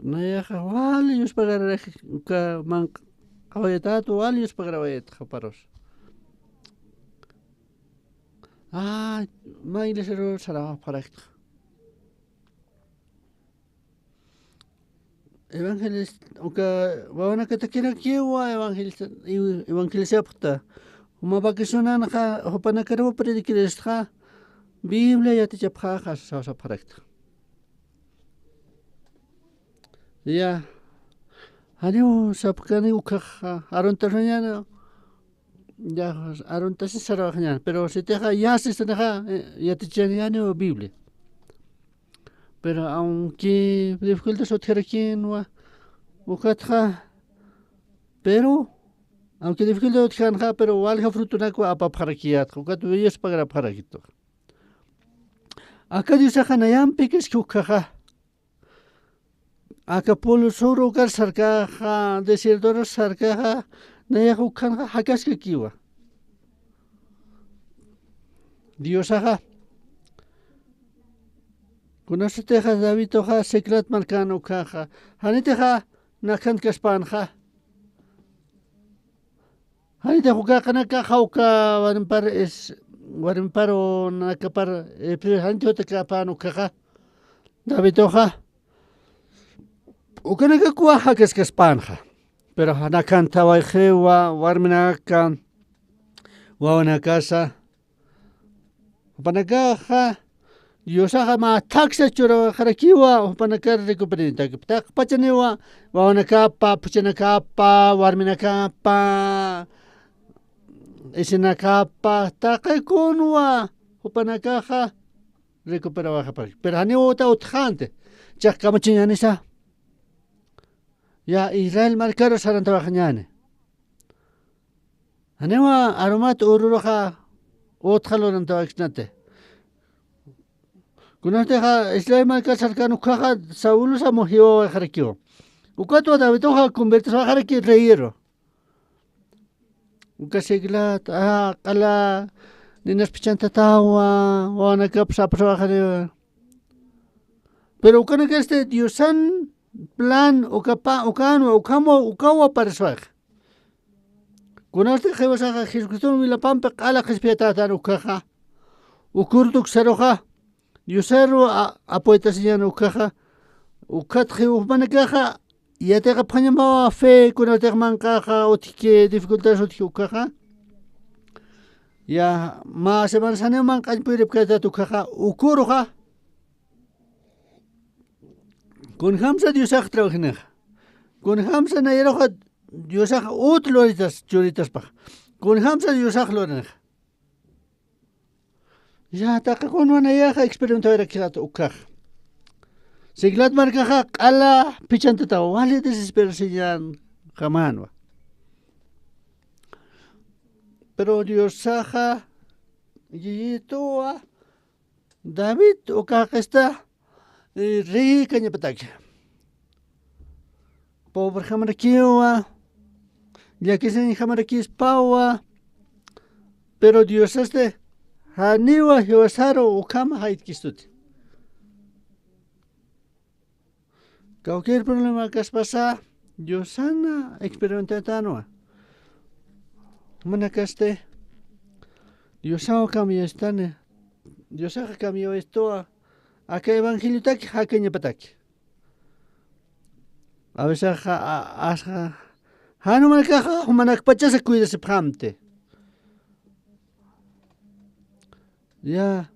Nayaxa wali yuspagararak uka manq'awayatät, wali yuspagarawayat juparus. A, mä iglesiaru sarawapxarakta. Evangelista, uka wawanakatakirakiwa evangelista, ev-, evangelizapxta. Juma vacacionanxa, jupanakaruw prediciristxa, Biblia yatichapxäxa sasapxarakta. Ya, janiw sapkani ukhaxa, aruntasiñäni, ya, aruntasi sarawayxañäni, pero sitixa yäsisinixa, eh, yatichañäniw Biblia. Pero aunque dificultad utjarakïnwa, ukatxa, pero aunque dificultad utjänxa, pero walja frutonakwa apapxarakiyätxa, ukat yuspagaräpxarakitu. Aka Diosaxa nayampïkiski ukhaxa. Aka Polo Sur ukar sarkaxa, desiertor sarkaxa, nayax ukhanxa jakaskakiwa. Diosaxa, kunasatixa Daviduxa Siclag markan ukhaxa, janitixa nakankaspänxa. Janitix uka q'anakaxa uka warmipar es, warmiparu nakapar, eh, pero janitix utjkapän ukhaxa, Daviduxa. Ukanakakuwa jakaskaspänxa. Pero nakantawayixiwa warminaka, wawanakasa. Jupanakaxa, Diosaxa mä thaksa churawaxarakiwa, jupanakar recuperañatakipxta. Taqpachaniwa, wawanakapa, phuchhanakapa, warminakapa, isinakapa, taqi kunwa jupanakaxa recuperawaxapxi. Pero janiw uta utjxänti, chiqa kamachiñänisa. Ya Israel markaru sarantawaxañäni. Janiwa arumat ururuxa utja lurantawaksnati. Kunatixa Israel markar sarkän ukkhaxa Saulusa jiwawaxarakiwa. Ukatwa Daviduxa convertiswaxaraki reyiru. Uka Siglat, a, q'ala, ninas phichhantatawa, wawanakap sapsawaxariwa. Pero ukanakasti Diosan plan ukapa, ukanwa, ukhamaw, ukawa paraswax. Kunasti jiwasaxa Jesucriston wilapampi q'ala qhispiyatätan ukkhaxa. Ukur tuksaruxa. Diosaru a-, apoytasiñän ukkhaxa, ukkhat jiwxmanakaxa, yatiqapxañamawa fe, kunatix manq'axa, utjki dificultades utjki ukkhaxa. Ya, mä semana saniw manq'añ puripkaytat ukkhaxa, ukuruxa. Kunjamsa Diosax trabajinixa. Kunjamsa nayaruxa Diosax ut luritas, churitaspax. Kunjamsa Diosax lurinixa. Ya, taqi kunwa nayaxa experimentawayarakisat ukkhax. Siglat markaxa q'ala phichhantatawa, wali desesperasiñän jamänwa. Pero Diosaxa, yiyituwa, David uka jaqista, eh, reykañapataki. Pobrejamarakiwa, llakisiñjamarakispawa, pero Diosasti janiwa jiwasaru ukhama jaytkistuti. Cualquier problema kaspasa, Diosana experimentatänwa. Manakasti, Diosaw cambiastani, Diosaxa cambiawistuwa, aka evangeliotaki jakañapataki. A veces, a, a, asxa, jan jumanakaxa, jumanakpachasa cuidasipxamti. Ya,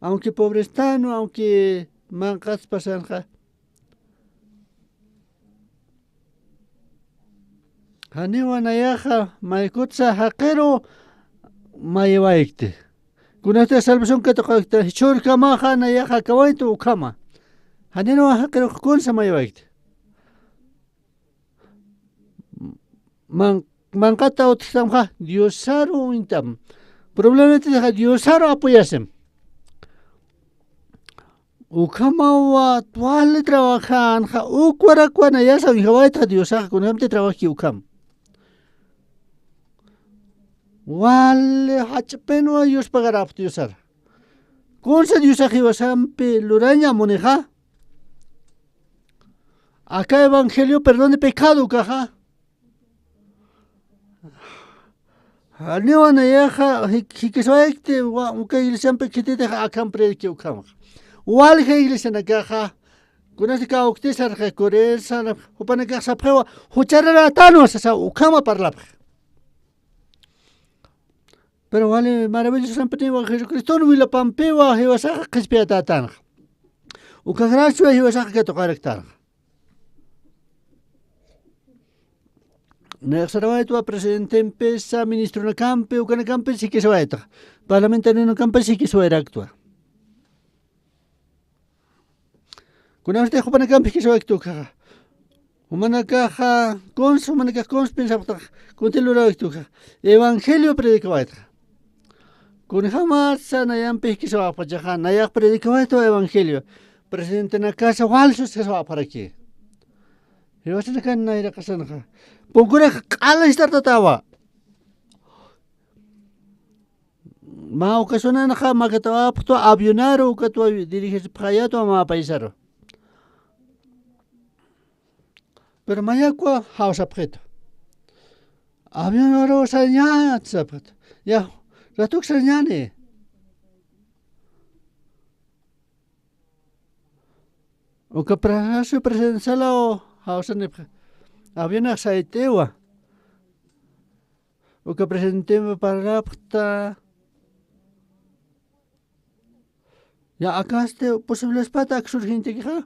aunque pobrestanu, aunque manq'as pasanxa, janiwa nayaxa, maykutsa jaqiru mayawaykti. Kunasti salvación katuqaykta, jichhürkamaxa nayaxa kawaytu ukhama. Janiwa jaqiru kunsa mayawaykti. Man-, manq'ata utjtamxa, Diosaru uñtam. Problematitaxa Diosaru apoyasim. Ukhamawa wali trabajanxa, ukwarakwa nayasa uñjawaytxa Diosaxa, kunjamti trabajki ukham. Wali jach'pinwa yuspagarapxta Diosar. Kunsa Diosax jiwasampi luraña munixa. Aka evangelio perdón de pecado ukaxa. Janiwa nayaxa jik-, jikiswaykti wa-, uka iglesiampi khititix akham prediqki ukhamaxa. Walja iglesianakaxa, kunasti kawktisarxa, kurisar, jupanakax sapxiwa, juchararätanwa sasa ukhama parlapxi. Pero wali maravillosampiniwa Jesucriston wilapampiwa jiwasaxa qhispiyatätanxa. Uka graciawa jiwasaxa katuqaraktanxa. Nayax sarawaytwa presidentempisa, ministronakampi, ukanakampis jikiswaytaxa. Parlamentarionakampi jikiswayraktwa. Kunasti jupanakampi jikiswaykta ukaxa. Jumanakaxa, kuns, jumanakax kuns piensapxtaxa, kunti lurawayta ukaxa. Evangelio predicawaytaxa. Kunjamatsa nayampi jikiswapachaxa, nayax predicawaytwa evangelio. Presidentenakasa wal susiswapxaraki. Jiwasanakan nayraqasanxa. Punkurax q'ala istartatawa. Mä ocasionanxa makatawapxtwa avionaru, ukatwa dirigisipxayatwa mä paisaru. Pero mayakwa jawsapxitu. Avionaru sañat sapxitu. Ya, ratuk sañani. Uka Palacio Presidencialaw jawsanipxi. Avionax sayt'iwa. Uka presidentempi parlapxta. Ya, akasti posiblespat ak surgentakixa.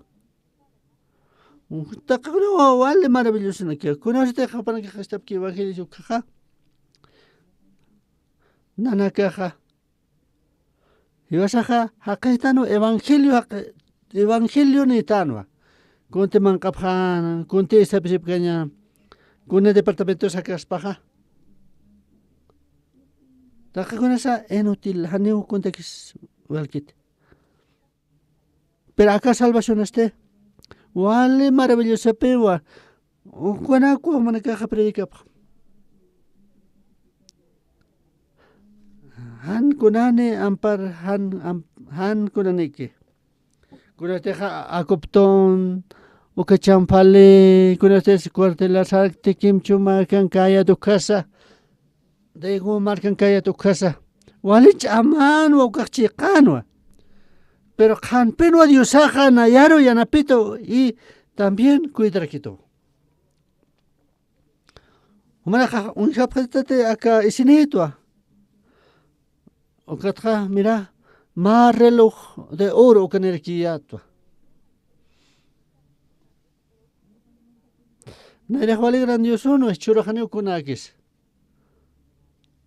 Taqikuna wa-, wali maravillosanakiwa. Kunasatix jupanakax ist'apki evangelio ukhaxa. Nanakaxa. Jiwasaxa jaqïtanwa evangelio jaqi-, evangelio nïtanwa. Kunti manq'apxäna, kunti ist'apisipkaña, kuna departamentos jakaspaxa. Taqikunasa inútil, janiw kuntakis walkiti. Pero aka salvacionasti, wali maravillosapiwa, ukanaku jumanakaxa predicapxam. Jan kunani ampar, jan, am-, jan kunaniki. Kunatixa Acopton, uka Champali, kunatix cuartelasakti Kimchuma, Cancayat ukhasa, Daiguma markan kayat ukhasa. Wali ch'amanwa, ukax chiqanwa. Pero qhanpinwa Diosaxa nayaru yanapitu y también cuidarakitu. Jumanaxa uñjapxitati aka isinïtwa. Ukatxa, mira, mä reloj de oro ukanirkiyätwa. Nayrix wali grandiosunwa, jichhüruxaniw kunäkis.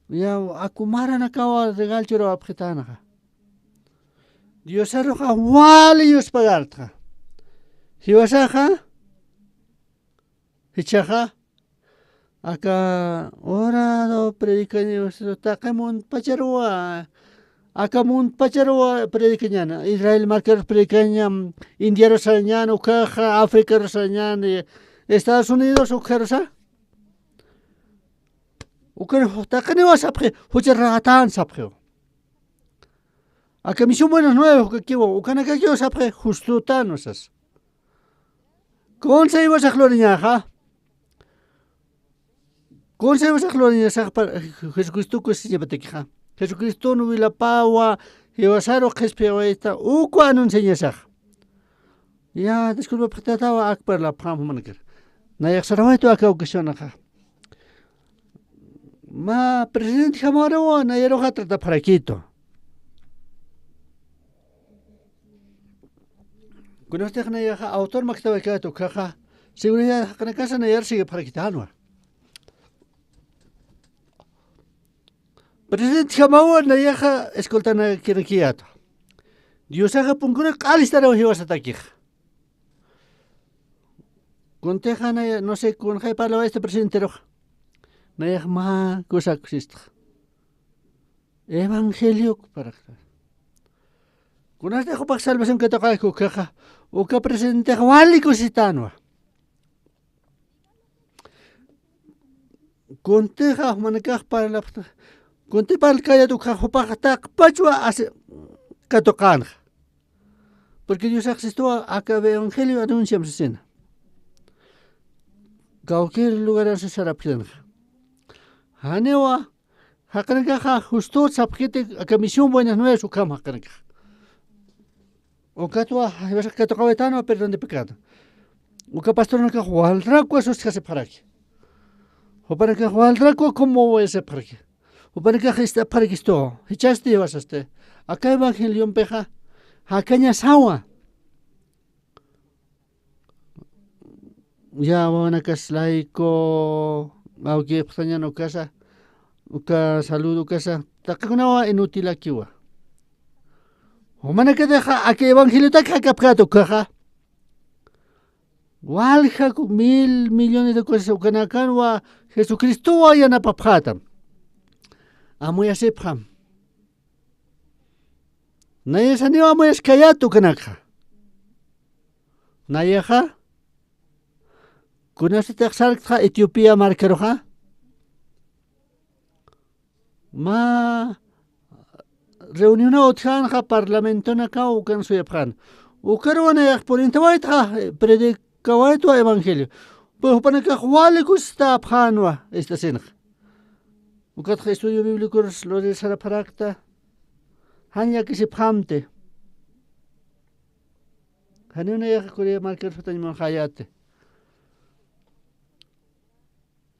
Ya, aku maranakawa regal churawapxitänxa. Diosaruxa wali yuspagartxa. Jiwasaxa, jichhaxa, aka orado predicaña, taqi muntpacharuwa, aka muntpacharuwa predicañäna. Israel markarus predicaña, Indiarus sañäna, ukaxa Africarus sañäna, Estados Unidos ukxarusa. Ukan taqiniwa sapxi, jucha rätän sapxiw. Aka Misión Buenas Nuevas ukakiwa, ukanakakiwa sapxi, justotänwa sas. Kunsa jiwasax lurañäxa. Kunsa jiwasax lurañäsax pa-, Jesucristo kusisiñapatakixa. Jesucriston wilapawa, jiwasaru qhispiyawayta, uka anunciañasax. Ya, disculpapxitatawa, ak parlapxam jumanakar. Nayax sarawaytu aka ocasionaxa. Mä presidentjamaruwa nayaruxa tratapxarakitu. Kunastix nayaxa autor maktawaykäta ukhaxa, seguridad jaqinakasa nayar siguipxarakitänwa. Presidentjamawa nayaxa escoltanakirakitu. Diosaxa punkunak q'alistaraw jiwasatakixa. Kuntixa naya, no sé, kunxay parlawaysta presidenteruxa. Nayax mä kusa kusistxa. Evangeliok parakta. Kunasti jupax salvación katuqayku ukhaxa, uka presidentex wali kusistänwa. Kuntixa jumanakax parlapxta, kunti parlkayat ukhax jupax taqpachwa asi katuqänxa. Porque Diosax sistuwa aka evangelio anunciam sasina. Cualquier lugaran sasarapkitanxa. Janiwa, jaqinakaxa justo sapxkiti aka Misión Buenas Nuevas ukham jaqinakax. Ukatwa, jiwasax katuqawaytänwa perdón de pecado. Uka pastornakax walrakwa sustjasipxaraki. Jupanakax walrakwa como wayasipxaraki. Jupanakax ist'apxarakistu, jichhasti jiwasasti. Aka evangeliompixa, jakañasawa. Ya, wawanakas layku, awkipxtañan ukasa, uka salud ukasa, taqikunawa inutilakiwa. Jumanakatixa, aka evangeliotak jakapkät ukhaxa. Walja mil millones de cosas ukanakanwa Jesucristowa yanapapxätam. Amuyasipxam. Nayasaniw amuyaskäyät ukanakxa. Nayaxa. Kunasatix sarktxa Etiopía markaruxa. Mä reunionaw utjänxa parlamentonakaw ukan suyapxän. Ukaruwa nayax purintawaytxa, predicawaytwa evangelio. Pero jupanakax wali kusistäpxänwa ist'asinxa. Ukatxa estudio bíblicos lurisarapxarakta. Jan llakisipxamti. Janiw nayax Corea markarus jutañ munxäyäti.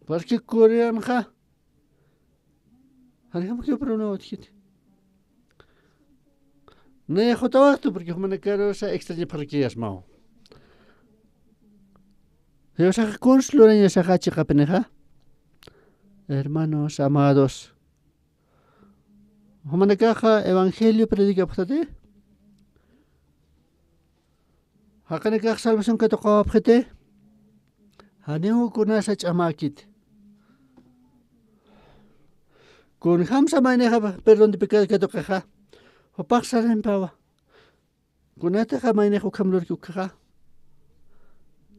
Porque Coreanxa, janjamakiw problema utjkiti. Nayax jutawaqtu, porque jumanakarusa extrañapxarakiyasmaw. Jiwasaxa kuns lurañasaxa chiqapinixa. Hermanos amados, jumanakaxa evangelio predicapxtati, jaqinakax salvación katuqawapxiti, janiw kunasa ch'amäkiti. Kunjamsa maynixa perdón de pecado katuqixa, jupax sarampawa. Kunatixa maynix ukham lurki ukhaxa,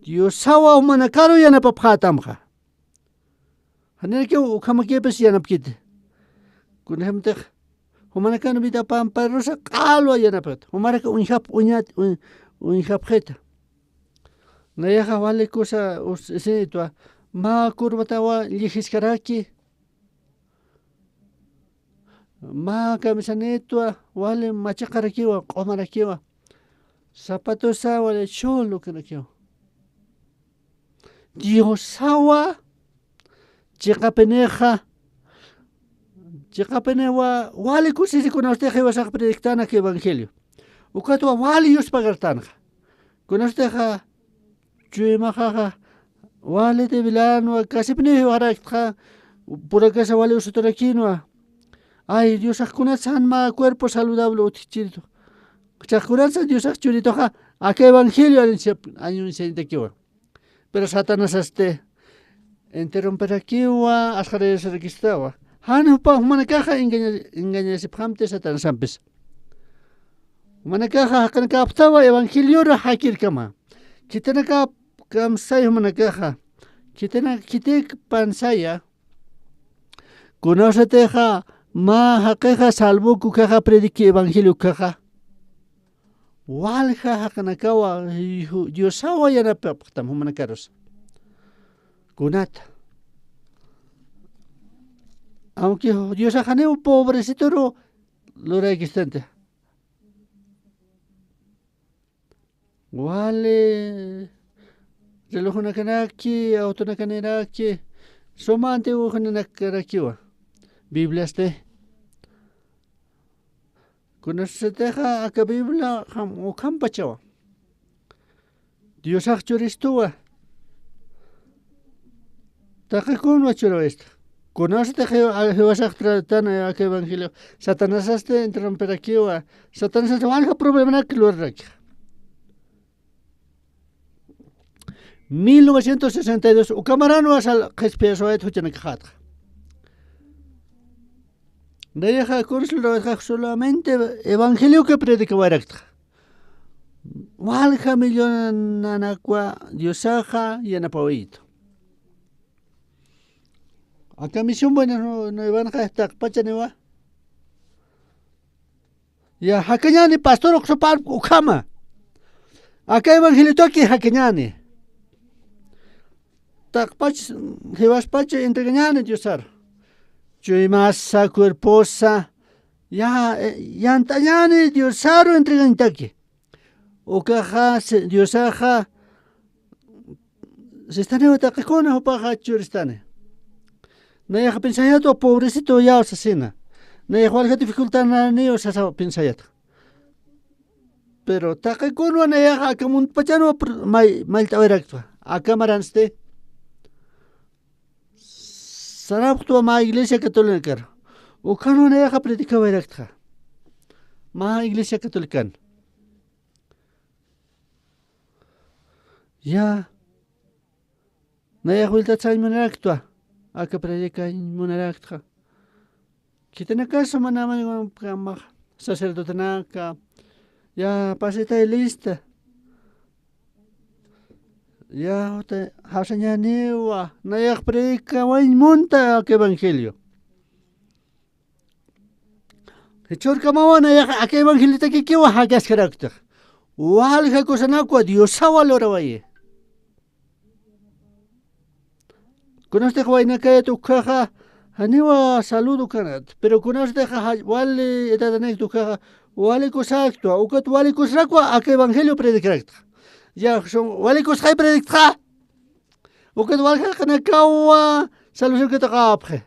Diosawa jumanakaru yanapapxätamxa. Janirakiw ukhamakipis yanapkiti. Kunjamtix jumanakan vida pamparusa q'alwa yanapxit. Jumarak uñjap, uñat, uñ-, uñjapxita. Nayaxa wali kusa us-, isinitwa, mä kurbatawa llijiskaraki. Mä kamisanitwa wali machiqarakiwa, q'umarakiwa. Zapatosa wali chul ukanakiwa. Diosawa chiqapinixa, chiqapiniwa wali kusisi kunasutix jiwasax predictana evangelio. Ukatwa wali yuspagartanxa. Kunasutixa chuymaxaxa wali debilanwa, kasipiniw jiwaraktxa, purakasa wali usutarakinwa. Ay, Diosax kunatsa jan mä cuerpo saludable utjchiritu. Chax kunatsa Diosax churituxa, aka evangelio anunciap-, anunciañatakiwa. Pero Satanasasti interrumpirakiwa, asqarayasirakistawa. Jan jupa jumanakaxa engaña-, engañasipxamti Satanasampis. Jumanakaxa jaqinakapxtawa evangeliora jakirkama. Khitinakap kamsay jumanakaxa. Khitina-, khitik pansaya. Kunasatixa mä jaqixa salvok ukhaxa prediqui evangelio ukhaxa. Walja jaqinakawa, ju-, Diosawa yanapapxtam jumanakarus. Kunata. Aunque Diosax janiw pobrecitoru luraykistanti. Wali relojonakanaki, autonakaniraki, suma antiguo jumanakarakiwa. Bibliasti. Kunasatixa aka Biblia jam-, ukhampachawa. Diosax churistuwa. Taqi kunwa churawaysta. Kunasatix jiwa-, jiwasax tratan aka evangelio. Satanasasti interrumpirakiwa. Satanasasti walja problemanak luraraki. Mil novecientos sesenta y dos, ukamaranwa sal qhispiyaswayta juchanakaxätxa. Nayaxa kuns lurawaytxa solamente evangelioki predicawayraktxa. Walja millonanakwa Diosaxa yanapawaytu. Aka Misión Buenas Nu-, Nuevanxa taqpachaniwa. Ya, jakañäni pastor uksupar ukhama. Aka evangeliotoki jakañäni. Taqpach, jiwaspacha entregañäni Diosar. Chuymasa, cuerposa. Ya, eh, yant'añäni Diosaru entregañtaki. Ukaxa, si-, Diosaxa, sistaniwa taqikuna jupaxa churistani. Nayax pensayatwa pobrecito yaw sasina. Nayax walja dificultadniw sasa pensayata. Pero taqikunwa nayaxa aka muntpachanwa pr-, may-, mallt'awayraktwa. Aka maransti. Sarapxtwa mä iglesia católicakar. Ukhanwa nayaxa predicawayraktxa. Mä iglesia catolican. Ya. Nayax wiltatsañ munaraktwa. Aka predicañ munaraktxa. Khitinakasa manamañ sacerdotenaka. Ya, pasitay lista. Ya, uta, jawsañäniwa. Nayax predicawañ munta aka evangelio. Jichhürkamawa nayax aka evangeliotakikiwa jakaskaraktix. Walja kusanakwa Diosawa lurawayi. Kunasatix waynakayat ukhaxa, janiwa salud ukanat. Pero kunasatix ja-, wali edadanikta ukhaxa, wali kusaktwa, ukat wali kusrakwa aka evangelio predicaraktxa. Ya, son, wali kusxay predictxa. Ukat walja jaqinakawa salvación katuqawapxi.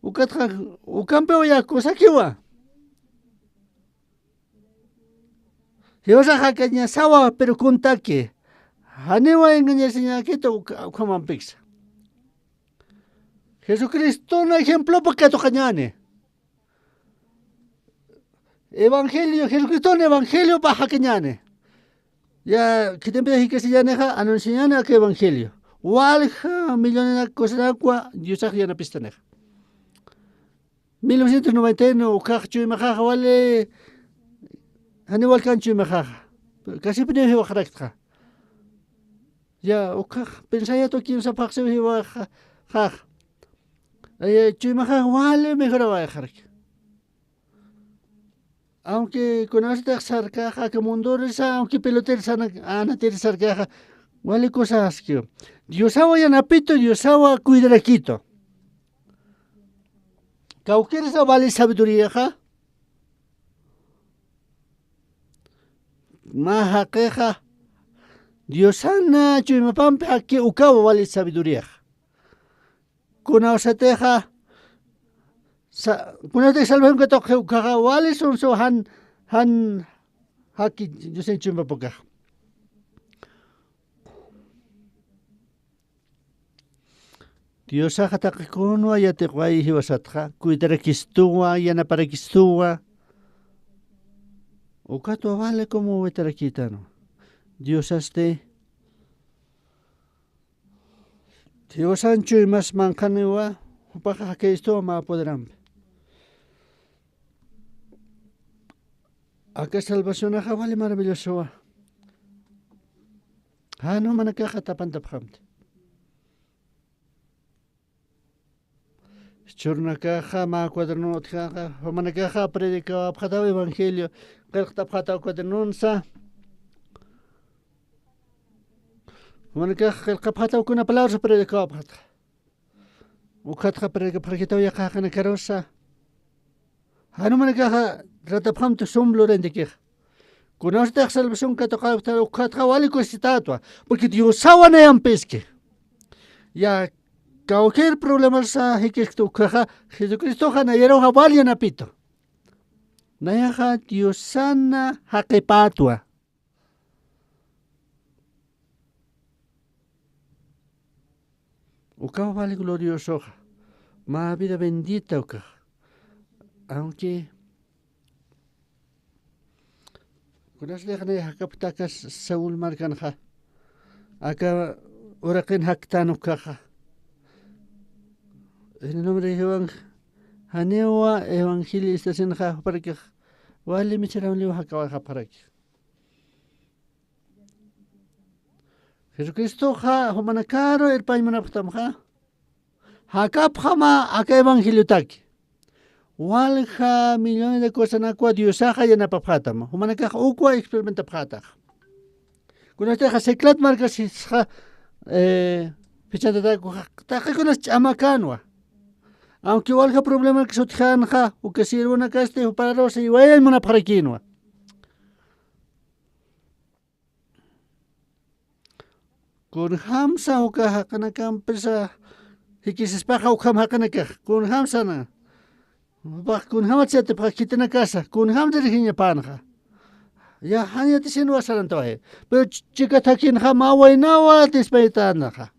Ukatxa, ukampiw ya kusakiwa. Jiwasax jakañasawa, pero kuntaki. Janiwa engañasiñäkita uk-, ukhamampiksa. Jesucristona ejemplopa katuqañäni. Evangelio, Jesucristona evangeliopa jakañäni. Ya, khitimpi jikasiñänixa, anunciañäni aka evangelio. Walja millones kusanakwa Diosax yanapistanixa. Mil novecientos noventa y uno ukax chuymaxaxa wali, janiw walkan chuymaxaxa. Kasipiniw jiwaqaraktxa. Ya, ukax, pensayatu kimsa phaxsiw jiwaxaxa. Ay, chuymaxaxa wali mejorawayxaraki. Aunque kunasatix sarkaxa, aka mundorisa, aunque pelotero sana, anatir sarkaxa, wali kusaskiw. Diosawa yanapitu, Diosawa cuidarakitu. Kawkirsa vali sabiduríaxa. Mä jaqixa, Diosana chuymapampi jaki ukawa vali sabiduríaxa. Kunawsatixa, sa-, kunawsatix salvación katuqi ukaxa, wali sunsu jan, jan jaki Diosan chuymapampi ukaxa. Diosaxa taqi kunwa yatiqwayi jiwasatxa, cuidarakistuwa, yanaparakistuwa. Ukatwa vali como witarakïtanwa. Diosasti, Diosan chuymas manqhaniwa, jupaxa jakaystuwa mä poderampi. Aka salvacionaxa wali maravillosowa. Jan jumanakaxa tapantapxamti. Jichhürunakaxa mä cuadernon utjkänxa, jumanakaxa predicawapxataw evangelio, qillqtapxataw cuadernonsa. Jumanakaxa qillqapxataw kuna palabrasa predicawapxatxa. Ukatxa predicapxarakïtaw yaqha jaqinakarusa. Jan jumanakaxa tratapxamti sum lurantikixa. Kunasatix salvación katuqapxta ukatxa wali kusisitätwa. Porque Diosawa nayampiski. Ya, cualquier problemasa jikiskta ukhaxa, Jesucristoxa nayaruxa wali yanapitu. Nayaxa Diosana jaqipätwa. Ukaw vali gloriosoxa. Mä vida bendita ukaxa. Aunque kunasnix nay jakapta aka Saúl markanxa, aka uraqin jaktän ukaxa. En el nombre de Jehová, janiwa evangelio istasinxa juparakix wali misaramliw jakawayxapxaraki. Jesucristoxa jumanakaru irpañ munapxtamxa. Jakapxama aka evangeliotaki. Walja millones de cosanakwa Diosaxa yanapapxätam. Jumanakax ukwa experimentapxätax. Kunatixa Ciclad markasisxa, eh, fichantatakuxa, taqikunas ch'amakänwa. Aunque walja problemanakis utjänxa, uka siervonakasti juparusa iwayañ munapxarakïnwa. Kunjamsa uka jaqinakampisa jikisispaxa ukham jaqinakax. Kunjamsana. Jupax kunjamatsa yatipxa khitinakasa. Kunjam dirigiñapänxa. Ya, jan yatisinwa sarantawayi. Pero ch-, chika thakinxa mä waynawa dispaytänxa.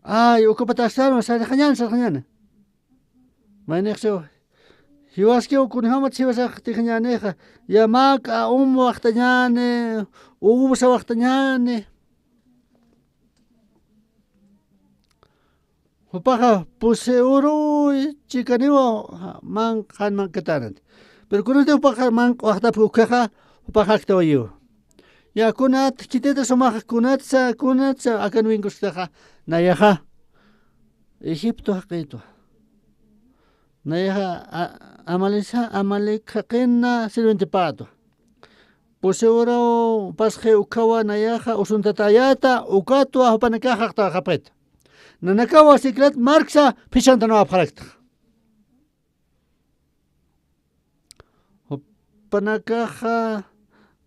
Ay, uka pataxsanwa, sarxañäni, sarxañäni. Maynix siwa. Jiwaskiw kunjamat jiwasax tijañänixa. Ya mä k'a'um waxtañäni, usa waxtañäni. Jupaxa pusi uruy chikaniwa manq jan manqkatänati. Pero kunati jupaxa manq waxtapki ukhaxa, jupaxa aktawayiwa. Ya, kunat, khitita sumaxa, kunatsa, kunatsa akan winkusktaxa, nayaxa Egipto jaqïtwa. Nayaxa, a-, Amalisa-, Amalek jaqina sirvientepätwa. Pusi uraw pasxi ukhawa nayaxa usuntatäyäta, ukatwa jupanakax jaqtawayxapxita. Nanakawa Ciclad marksa phichhantanawapxarakta. Jupanakaxa,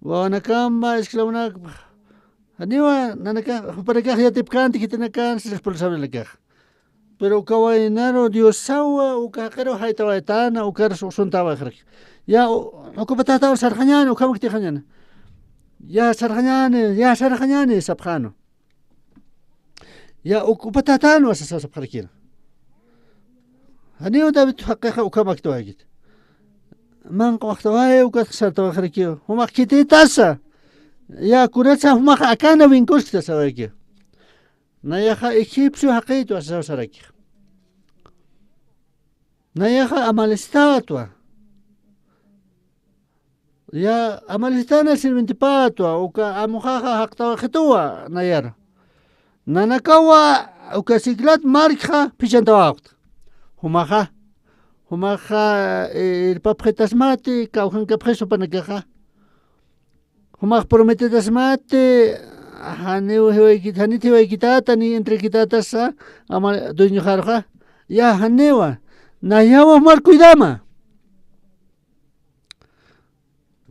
wawanakama, esclavonakpa. Janiwa, nanakax, jupanakax yatipkänti khitinakansa responsablenakax. Pero uka waynaru Diosawa uka jaqiru jaytawaytana, ukarus usuntawayxaraki. Ya, u-, uka patatawan sarxañäni, ukhamaktixañäni. Ya, sarxañäni, ya, sarxañäni, sapxänu. Ya, uk-, upa tatanwa sasa sapxarakïna. Janiw David jaqixa ukhamaktawayakit. Manq'waxtaway, ukat sartawayxarakiw. Jumax khitïtasa. Ya, kunatsa jumax akana winkuskta sasawayakiw. Nayaxa egipcio jaqïtwa sasaw sarakix. Nayaxa amalistätwa. Ya, amalistana sirvientipätwa, uka amuxaxa jaqtawayxituwa, nayar. Nanakawa, uka Siclag markxa phichhantawapxta. Jumaxa, jumaxa, eh, irpapxitasmati, kawkhankapxis jupanakaxa. Jumax prometetasmati, janiw jiwaykit-, janit jiwaykitäta, ni entreguitätasa, ama dueñoxaruxa. Ya, janiwa, nayawa jumar cuidama.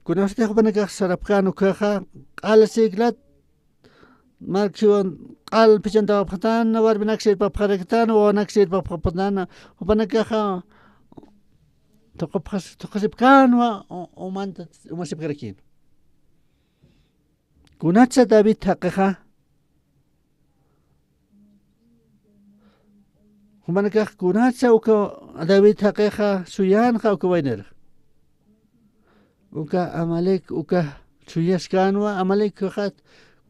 Kunasatix jupanakax sarapkän ukkhaxa, q'al Siclag mark jiwan q'al phichhantawapxtana, warminak sirpapxaraktana, wawanak sirpapxapxtana, jupanakaxa thuqapxas-, thuqasipkänwa, u-, umanta, umasipkarakïn. Kunatsa David jaqixa, jumanakax kunatsa uka David jaqixa suyänxa uka waynarax. Uka Amalec, uka suyaskänwa, Amalec jaqixa,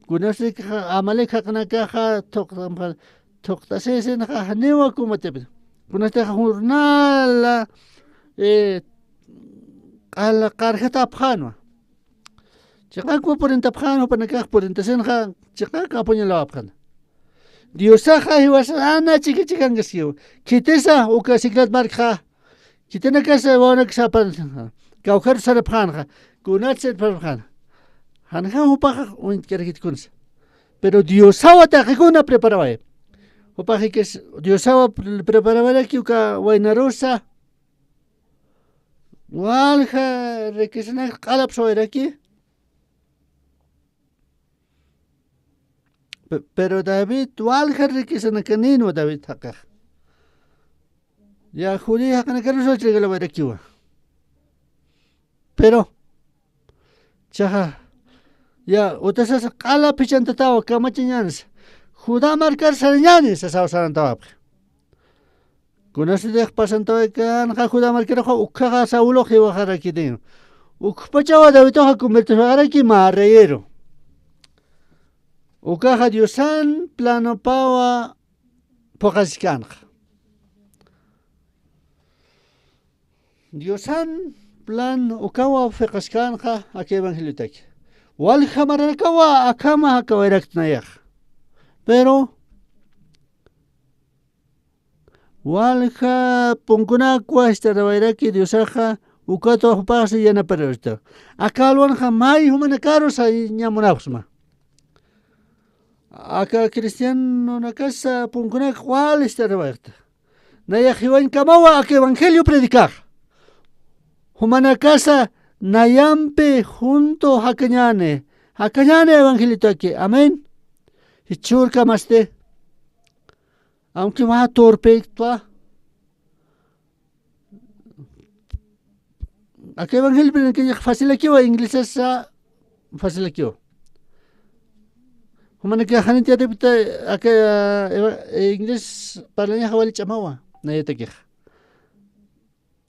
kunasatix Amalec jaqinakaxa thuqt'am-, thuqt'asisinxa janiwa kumatipi. Kunasatix jornala, eh, q'al qarjatapxänwa. Chiqakwa purintapxän, jupanakax purintasisinxa, chiqak apuñalawapxän. Diosaxa jiwasana chikichikankaskiw. Khitisa uka Siclag markxa. Khitinakasa wawanaksa apan. Kawkharu sarapxänxa. Kunat sarapxän. Janxa jupaxa uñt'k'arakit kunsa. Pero Diosawa taqikuna preparaway. Jupaxikis Diosawa pre-, preparawaraki uka waynarusa. Walja riquezanaka q'alapsawayraki. Pe-, pero David walja riquezanakanïnwa David jaqix. Ya Judá jaqinakarus entregalawayrakiwa. Pero, chaxa, ya, utasasa q'ala phichhantatawa kamachañänsa. Judá markar sarañäni sasaw sarantawapxi. Kunasatix pasantawaykanxa Judá markaruxa ukkhaxa Saulox jiwaxarakiniw. Ukpachawa Daviduxa convertisaxaraki mä reyeru. Ukaxa Diosan planopawa phuqasiskänxa. Diosan plan ukawa phuqasiskänxa aka evangeliotaki. Walja maranakawa akhama jakawayrakta nayax. Pero, walja punkunakwa jist'arawayraki Diosaxa, ukatwa jupaxsa yanaparawayta. Aka alwanxa may jumanakaru saña munapxsma. Aka cristianonakasa punkunak wal jist'arawayxta. Nayax jiwañkamawa aka evangelio predicäxa. Jumanakasa nayampi junto jakañäni, jakañäni evangeliotaki. Amén. Jichhürkamasti. Aunque mä torpektwa. Aka evangelio predicañax facilakiwa, inglesasa facilakiwa. Jumanakax janit yatipkta aka, eh, eva-, eh, inglés parlañaxa wali ch'amawa, nayatakixa.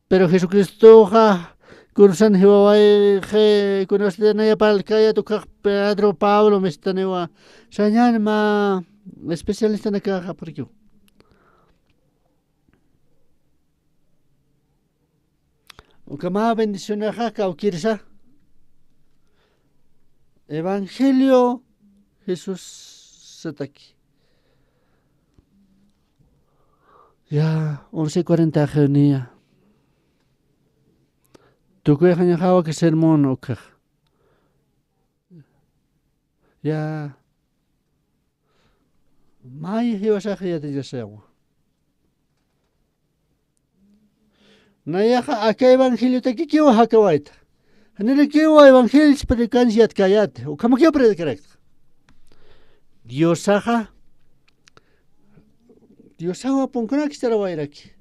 Pero Jesucristoxa, kurusan jiwawayxi, kunasatix naya parlkayät ukkhax Pedro, Pablo, mistaniwa, sañäni mä especialistanakaxa purikiw. Uka mä bendicionaxa kawkirsa. Evangelio Jesussataki. Ya, once cuarenta ajewniya. Tukuyxañaxawa aka sermón ukkhax. Ya. May jiwasax yatiyasawa. Nayaxa aka evangeliotakikiwa jakawayta. Janirakiwa evangelio predicanchi yatkäyäti. Ukhamakiw predicaraktxa. Diosaxa Diosawa punkunakis tarawayraki.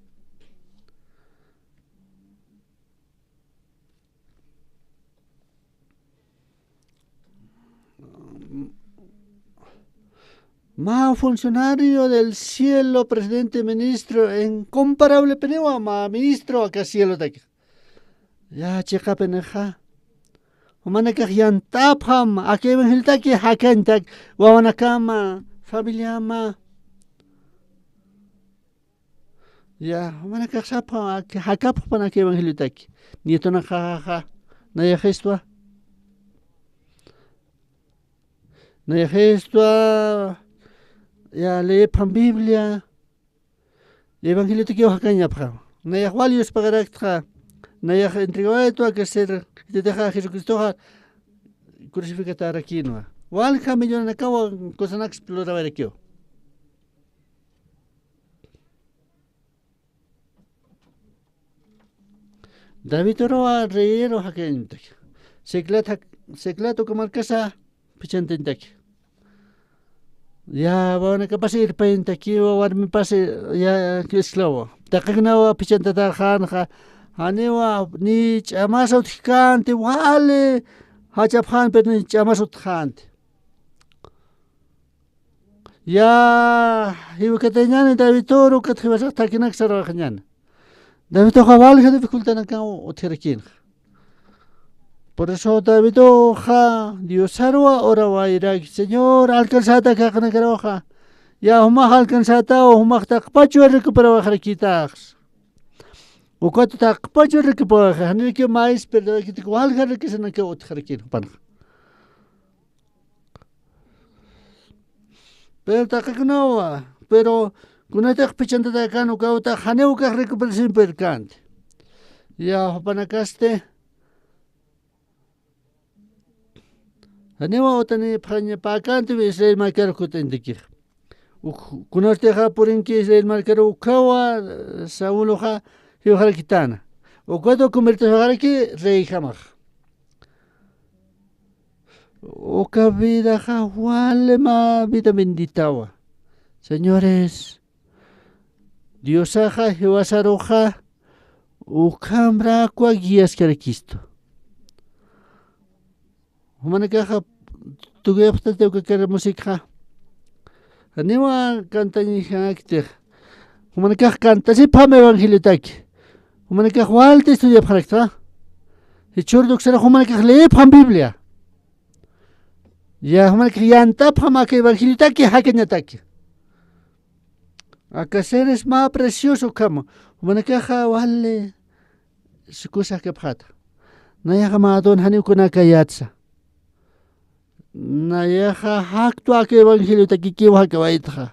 Mä funcionario del cielo, presidente, ministro, incomparable piniwa mä ministro aka cielotaki. Ya chiqapinixa. Jumanakax yantapxam aka evangeliotaki jakañtak wawanakama, familiama. Ya, jumanakax sapxam aka jakapxpan aka evangeliotaki. Nietonakaxa, nayaxistwa. Nayaxistwa, ya, leepxam Biblia. Evangeliotakiw jakañapxam. Nayax wal yuspagaraktxa. Nayax entregawaytwa aka ser, itatixa Jesucristoxa crucificatarakïnwa. Walja millonanakawa kusanaks lurawayrakiw. David uruwa reyero jakañtaki. Siclat jak-, Siclat uka markasa phichhantañtaki. Ya, wawanakapasi irpañtakiwa, warmipasi, ya, esclavo. Taqikunawa phichhantatarxänxa, janiwa ni ch'amas utjkänti, wali jachapxänti, pero ni ch'amas utjxänti. Ya, jiwkatañäni David uru, ukat jiwasax thakinak sarwaxañäni. David uxa walja dificultadnakaw utjarakïnxa. Por eso David uxa Diosaruwa orawayraki, Señor, alcanzäta kaqnakaruxa. Ya, jumax alcanzätaw, jumax taqpachwa recuperawaxarakïtax. Ukat taqpachwa recuperawaxa, janirakiw mayis perdonarakïtaki, walja riquezanakaw utjarakïn jupanxa. Pero taqikunawa, pero kunatix phichhantatäkän ukaw, uta janiw ukax recuperación purkänti. Ya, jupanakasti janiwa utanipxañapäkänti Israel markar kut'añtakix. Uk-, kunartixa purinki Israel markar ukawa, Sauloxa jiwxarakitäna. Ukatwa convertisaxaraki reyjamax. Uka vidaxa wali mä vida benditawa. Señores, Diosaxa jiwasaruxa ukhamrakwa guiaskarakistu. Jumanakaxa tukuyapxtati uka kar músicaxa. Janiwa cantañañaktix. Jumanakax cantasipxam evangeliotaki. Jumanakax walti estudiapxarakta. Jichhüru tuksarax jumanakax leepxam Biblia. Ya, jumanakax yantapxam aka evangeliotaki jakañataki. Aka seres mä precioso ukhama. Jumanakaxa wali sukusa jakapxäta. Nayaxa mätun janiw kunakayätsa. Nayaxa jaktwa aka evangeliotakikiw jakawaytxa.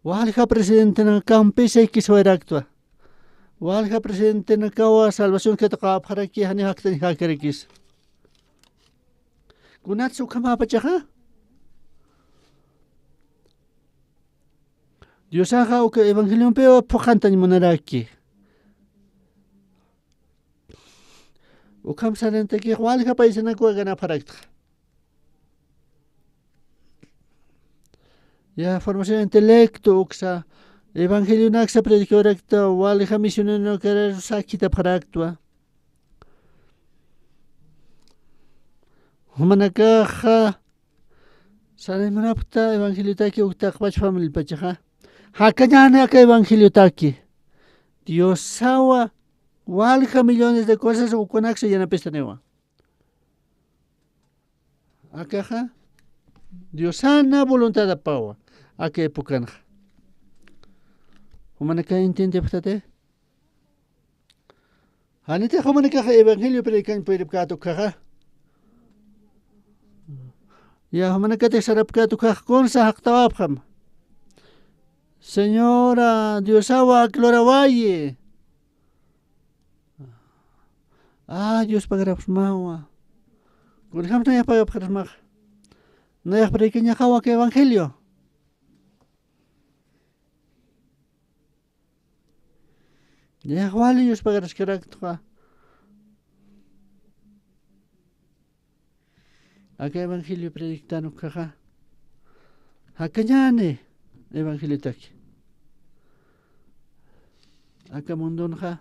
Walja presidentenakampis jikiswayraktwa. Walja presidentenakawa salvación katuqäpxaraki, janiw jaktañ jakarakis. Kunatsa ukhamäpachaxa. Diosaxa uka evangeliompiwa phuqhantañ munaraki. Ukham sarantakix walja paisanakwa ganapxaraktxa. Ya, formación intelecto uksa, evangelionaksa predicawayrakta, walja misionero karar sakhitapxaraktwa. Jumanakaxa, saraymunapxta evangeliotaki uk taqpach familiapachaxa. Jakañäni aka evangeliotaki. Diosawa walja millones de cosas ukunaksa yanapistaniwa. Akaxa Diosana voluntadapawa aka epocanxa. Jumanakax entiendepxtati. Janitix jumanakax evangelio predicañ puripkät ukkhaxa. Ya, jumanakatix sarapkät ukkhax kunsa jaqtawapxam. Señora Diosawa, gloriawayi. Ah, Dios pagarapxsmawa. Kunjams nayax pagapxarsmax. Nayax predicañaxawa aka evangelio. Nayax wali Dios pagaraskaraktwa. Aka evangelio predictan ukkhaxa. Jakañäni. Evangeliotaki. Aka mundunxa,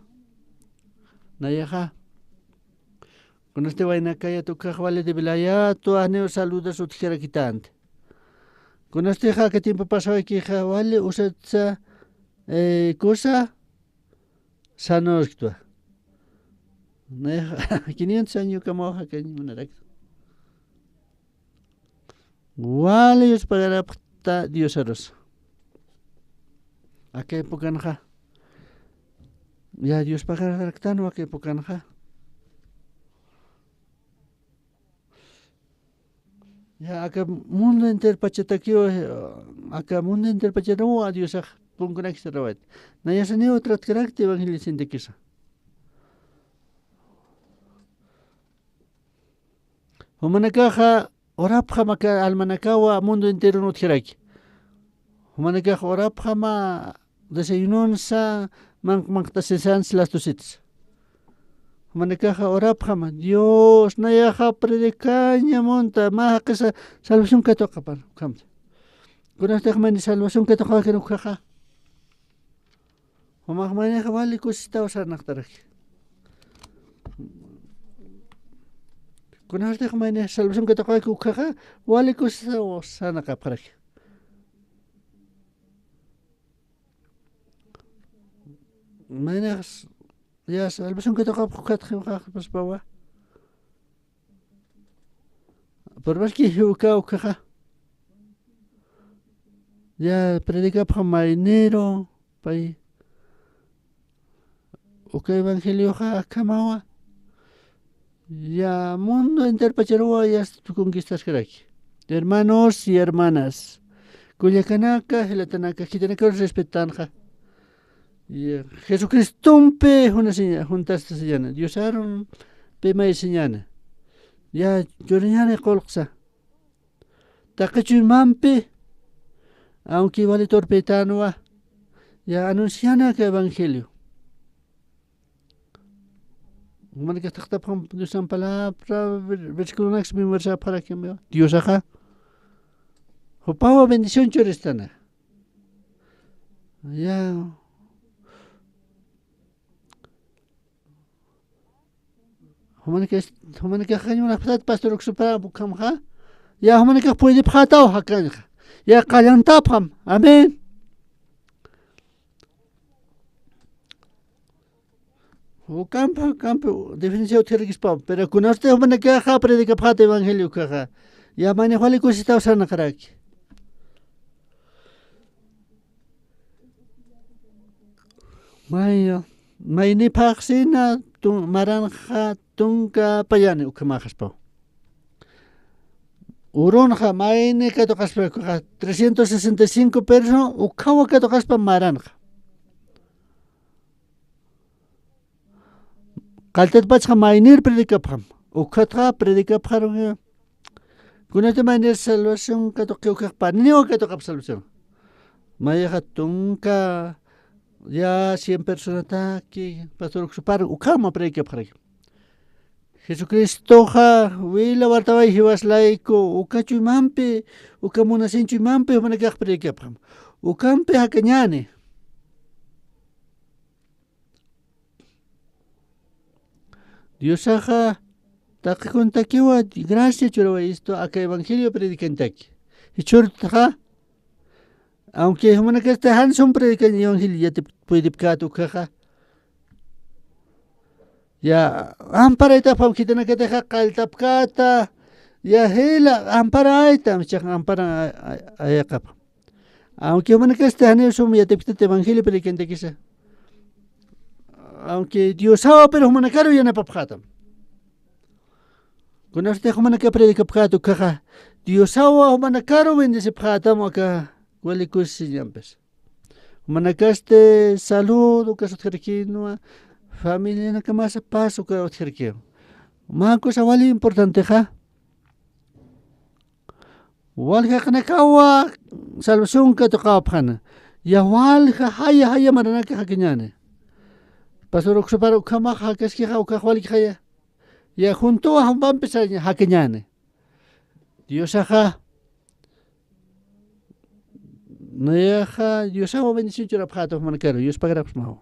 nayaxa, kunasti waynakayat ukhax wali debilayatwa, janiw saludas utjarakitanti. Kunastixa aka tiempo pasawaykixa wali usatsa, eh, kusa sanurktwa. Nayaxa quinientos año kamaw jakañ munarakta. Wali yuspagarapxta Diosarus. Aka epocanxa. Ya Diospagaraktanwa aka epocanxa. Ya aka mundo enterpachatakiw, aka mundo enterpacharuwa Diosax punkunak sarawayt. Nayasaniw tratkarakti evangelio sintikisa. Jumanakaxa urapxam aka almanakawa mundo enterun utjaraki. Jumanakaxa urapxama desayununsa, manq manqtasisansa las dositsa. Jumanakaxa urapxama, Dios, nayaxa predicaña munta, mä jaqisa salvación katuqapar, ukhamta. Kunastix mayni salvación katuqawakin ukhaxa. Jumax maynixa wali kusistaw sarnaqtaraki. Kunastix mayni salvación katuqawaki ukhaxa, wali kusistaw sarnaqapxaraki. Maynix ya salvación katuqapx ukhatxi ukaxpaspawa. Por más que uka ukaxa. Ya predicapxa maynero, pay. Uka evangelioxa akhamawa. Ya mundo enterpacharuwa ya conquistaskaraki. Hermanos y hermanas, kullakanaka, jilatanaka, khitinakar respetanxa. Ya Jesucristompi junasiña, juntastasiñana. Diosarumpi maysiñana. Ya churiñani qullqsa. Taqi chuymampi, aunque wali torpetanwa, ya anunciana aka evangelio. Jumanakax taqtapxam Diosan palabra, ver-, versículonaks memorizapxarakimiwa. Diosaxa, jupawa bendición churistana. Ya. Jumanakax, jumanakax jañunapxtat pastor uksupara ukhamxa. Ya jumanakax puydipxataw jakañxa. Ya qallantapxam. Amén. Ukampi, ukampi, diferencia utjarakispaw. Pero kunasti jumanakaxa predicapxata evangelio ukhaxa. Ya mayni wali kusistaw sarnaqaraki. May, mayniphaxsina tu-, maranxa tunka payani ukhamaxaspaw. Urunxa mayni katuqaspa ukhaxa, trescientos sesenta y cinco persona ukhawa katuqaspa maranxa. Qalltatpachxa maynir predicapxam. Ukhatxa predicapxaru. Kunati maynir salvación katuqi ukhax paniniwa katuqap salvación. Mayaxa tunka ya cien personataki pastor uksupar ukhama predicapxaraki. Jesucristoxa wila wartaway jiwas layku uka chuymampi, uka munasin chuymampi jumanakax predicapxam. Ukampi jakañani. Diosaxa taqi kunatakiwa gracia churawayistu aka evangelio predicantaki. Jichhürtxa, aunque jumanakasti jan sum predican evangelio yatip-, puydipkät ukhaxa. Ya amparaytapxam khitinakatixa qalltapkäta, ya jila amparaytam, chax ampara ay-, ay-, ayaqapxam. Aunque jumanakasti janiw sum yatipktat evangelio predicantakisa. Aunque Diosawa, pero jumanakaru yanapapxätam. Kunasti jumanaka predicapkät ukhaxa, Diosawa jumanakaru bendecipxätam aka wali kusiñampis. Jumanakasti salud ukas utjarkinwa, familianakamasa paz uka utjarkinwa. Mä kusa wali importantexa. Walja jaqinakawa salvación katuqapxäna. Ya walja jaya jaya maranaka jakañäni. Pastor uksupar ukhamax jakaskixa ukax walja jaya. Ya juntuwa jumpampi saña jakañäni. Diosaxa Nayaxa diosaw bendición churapxäta jumanakaru, yuspagaraxsmaw.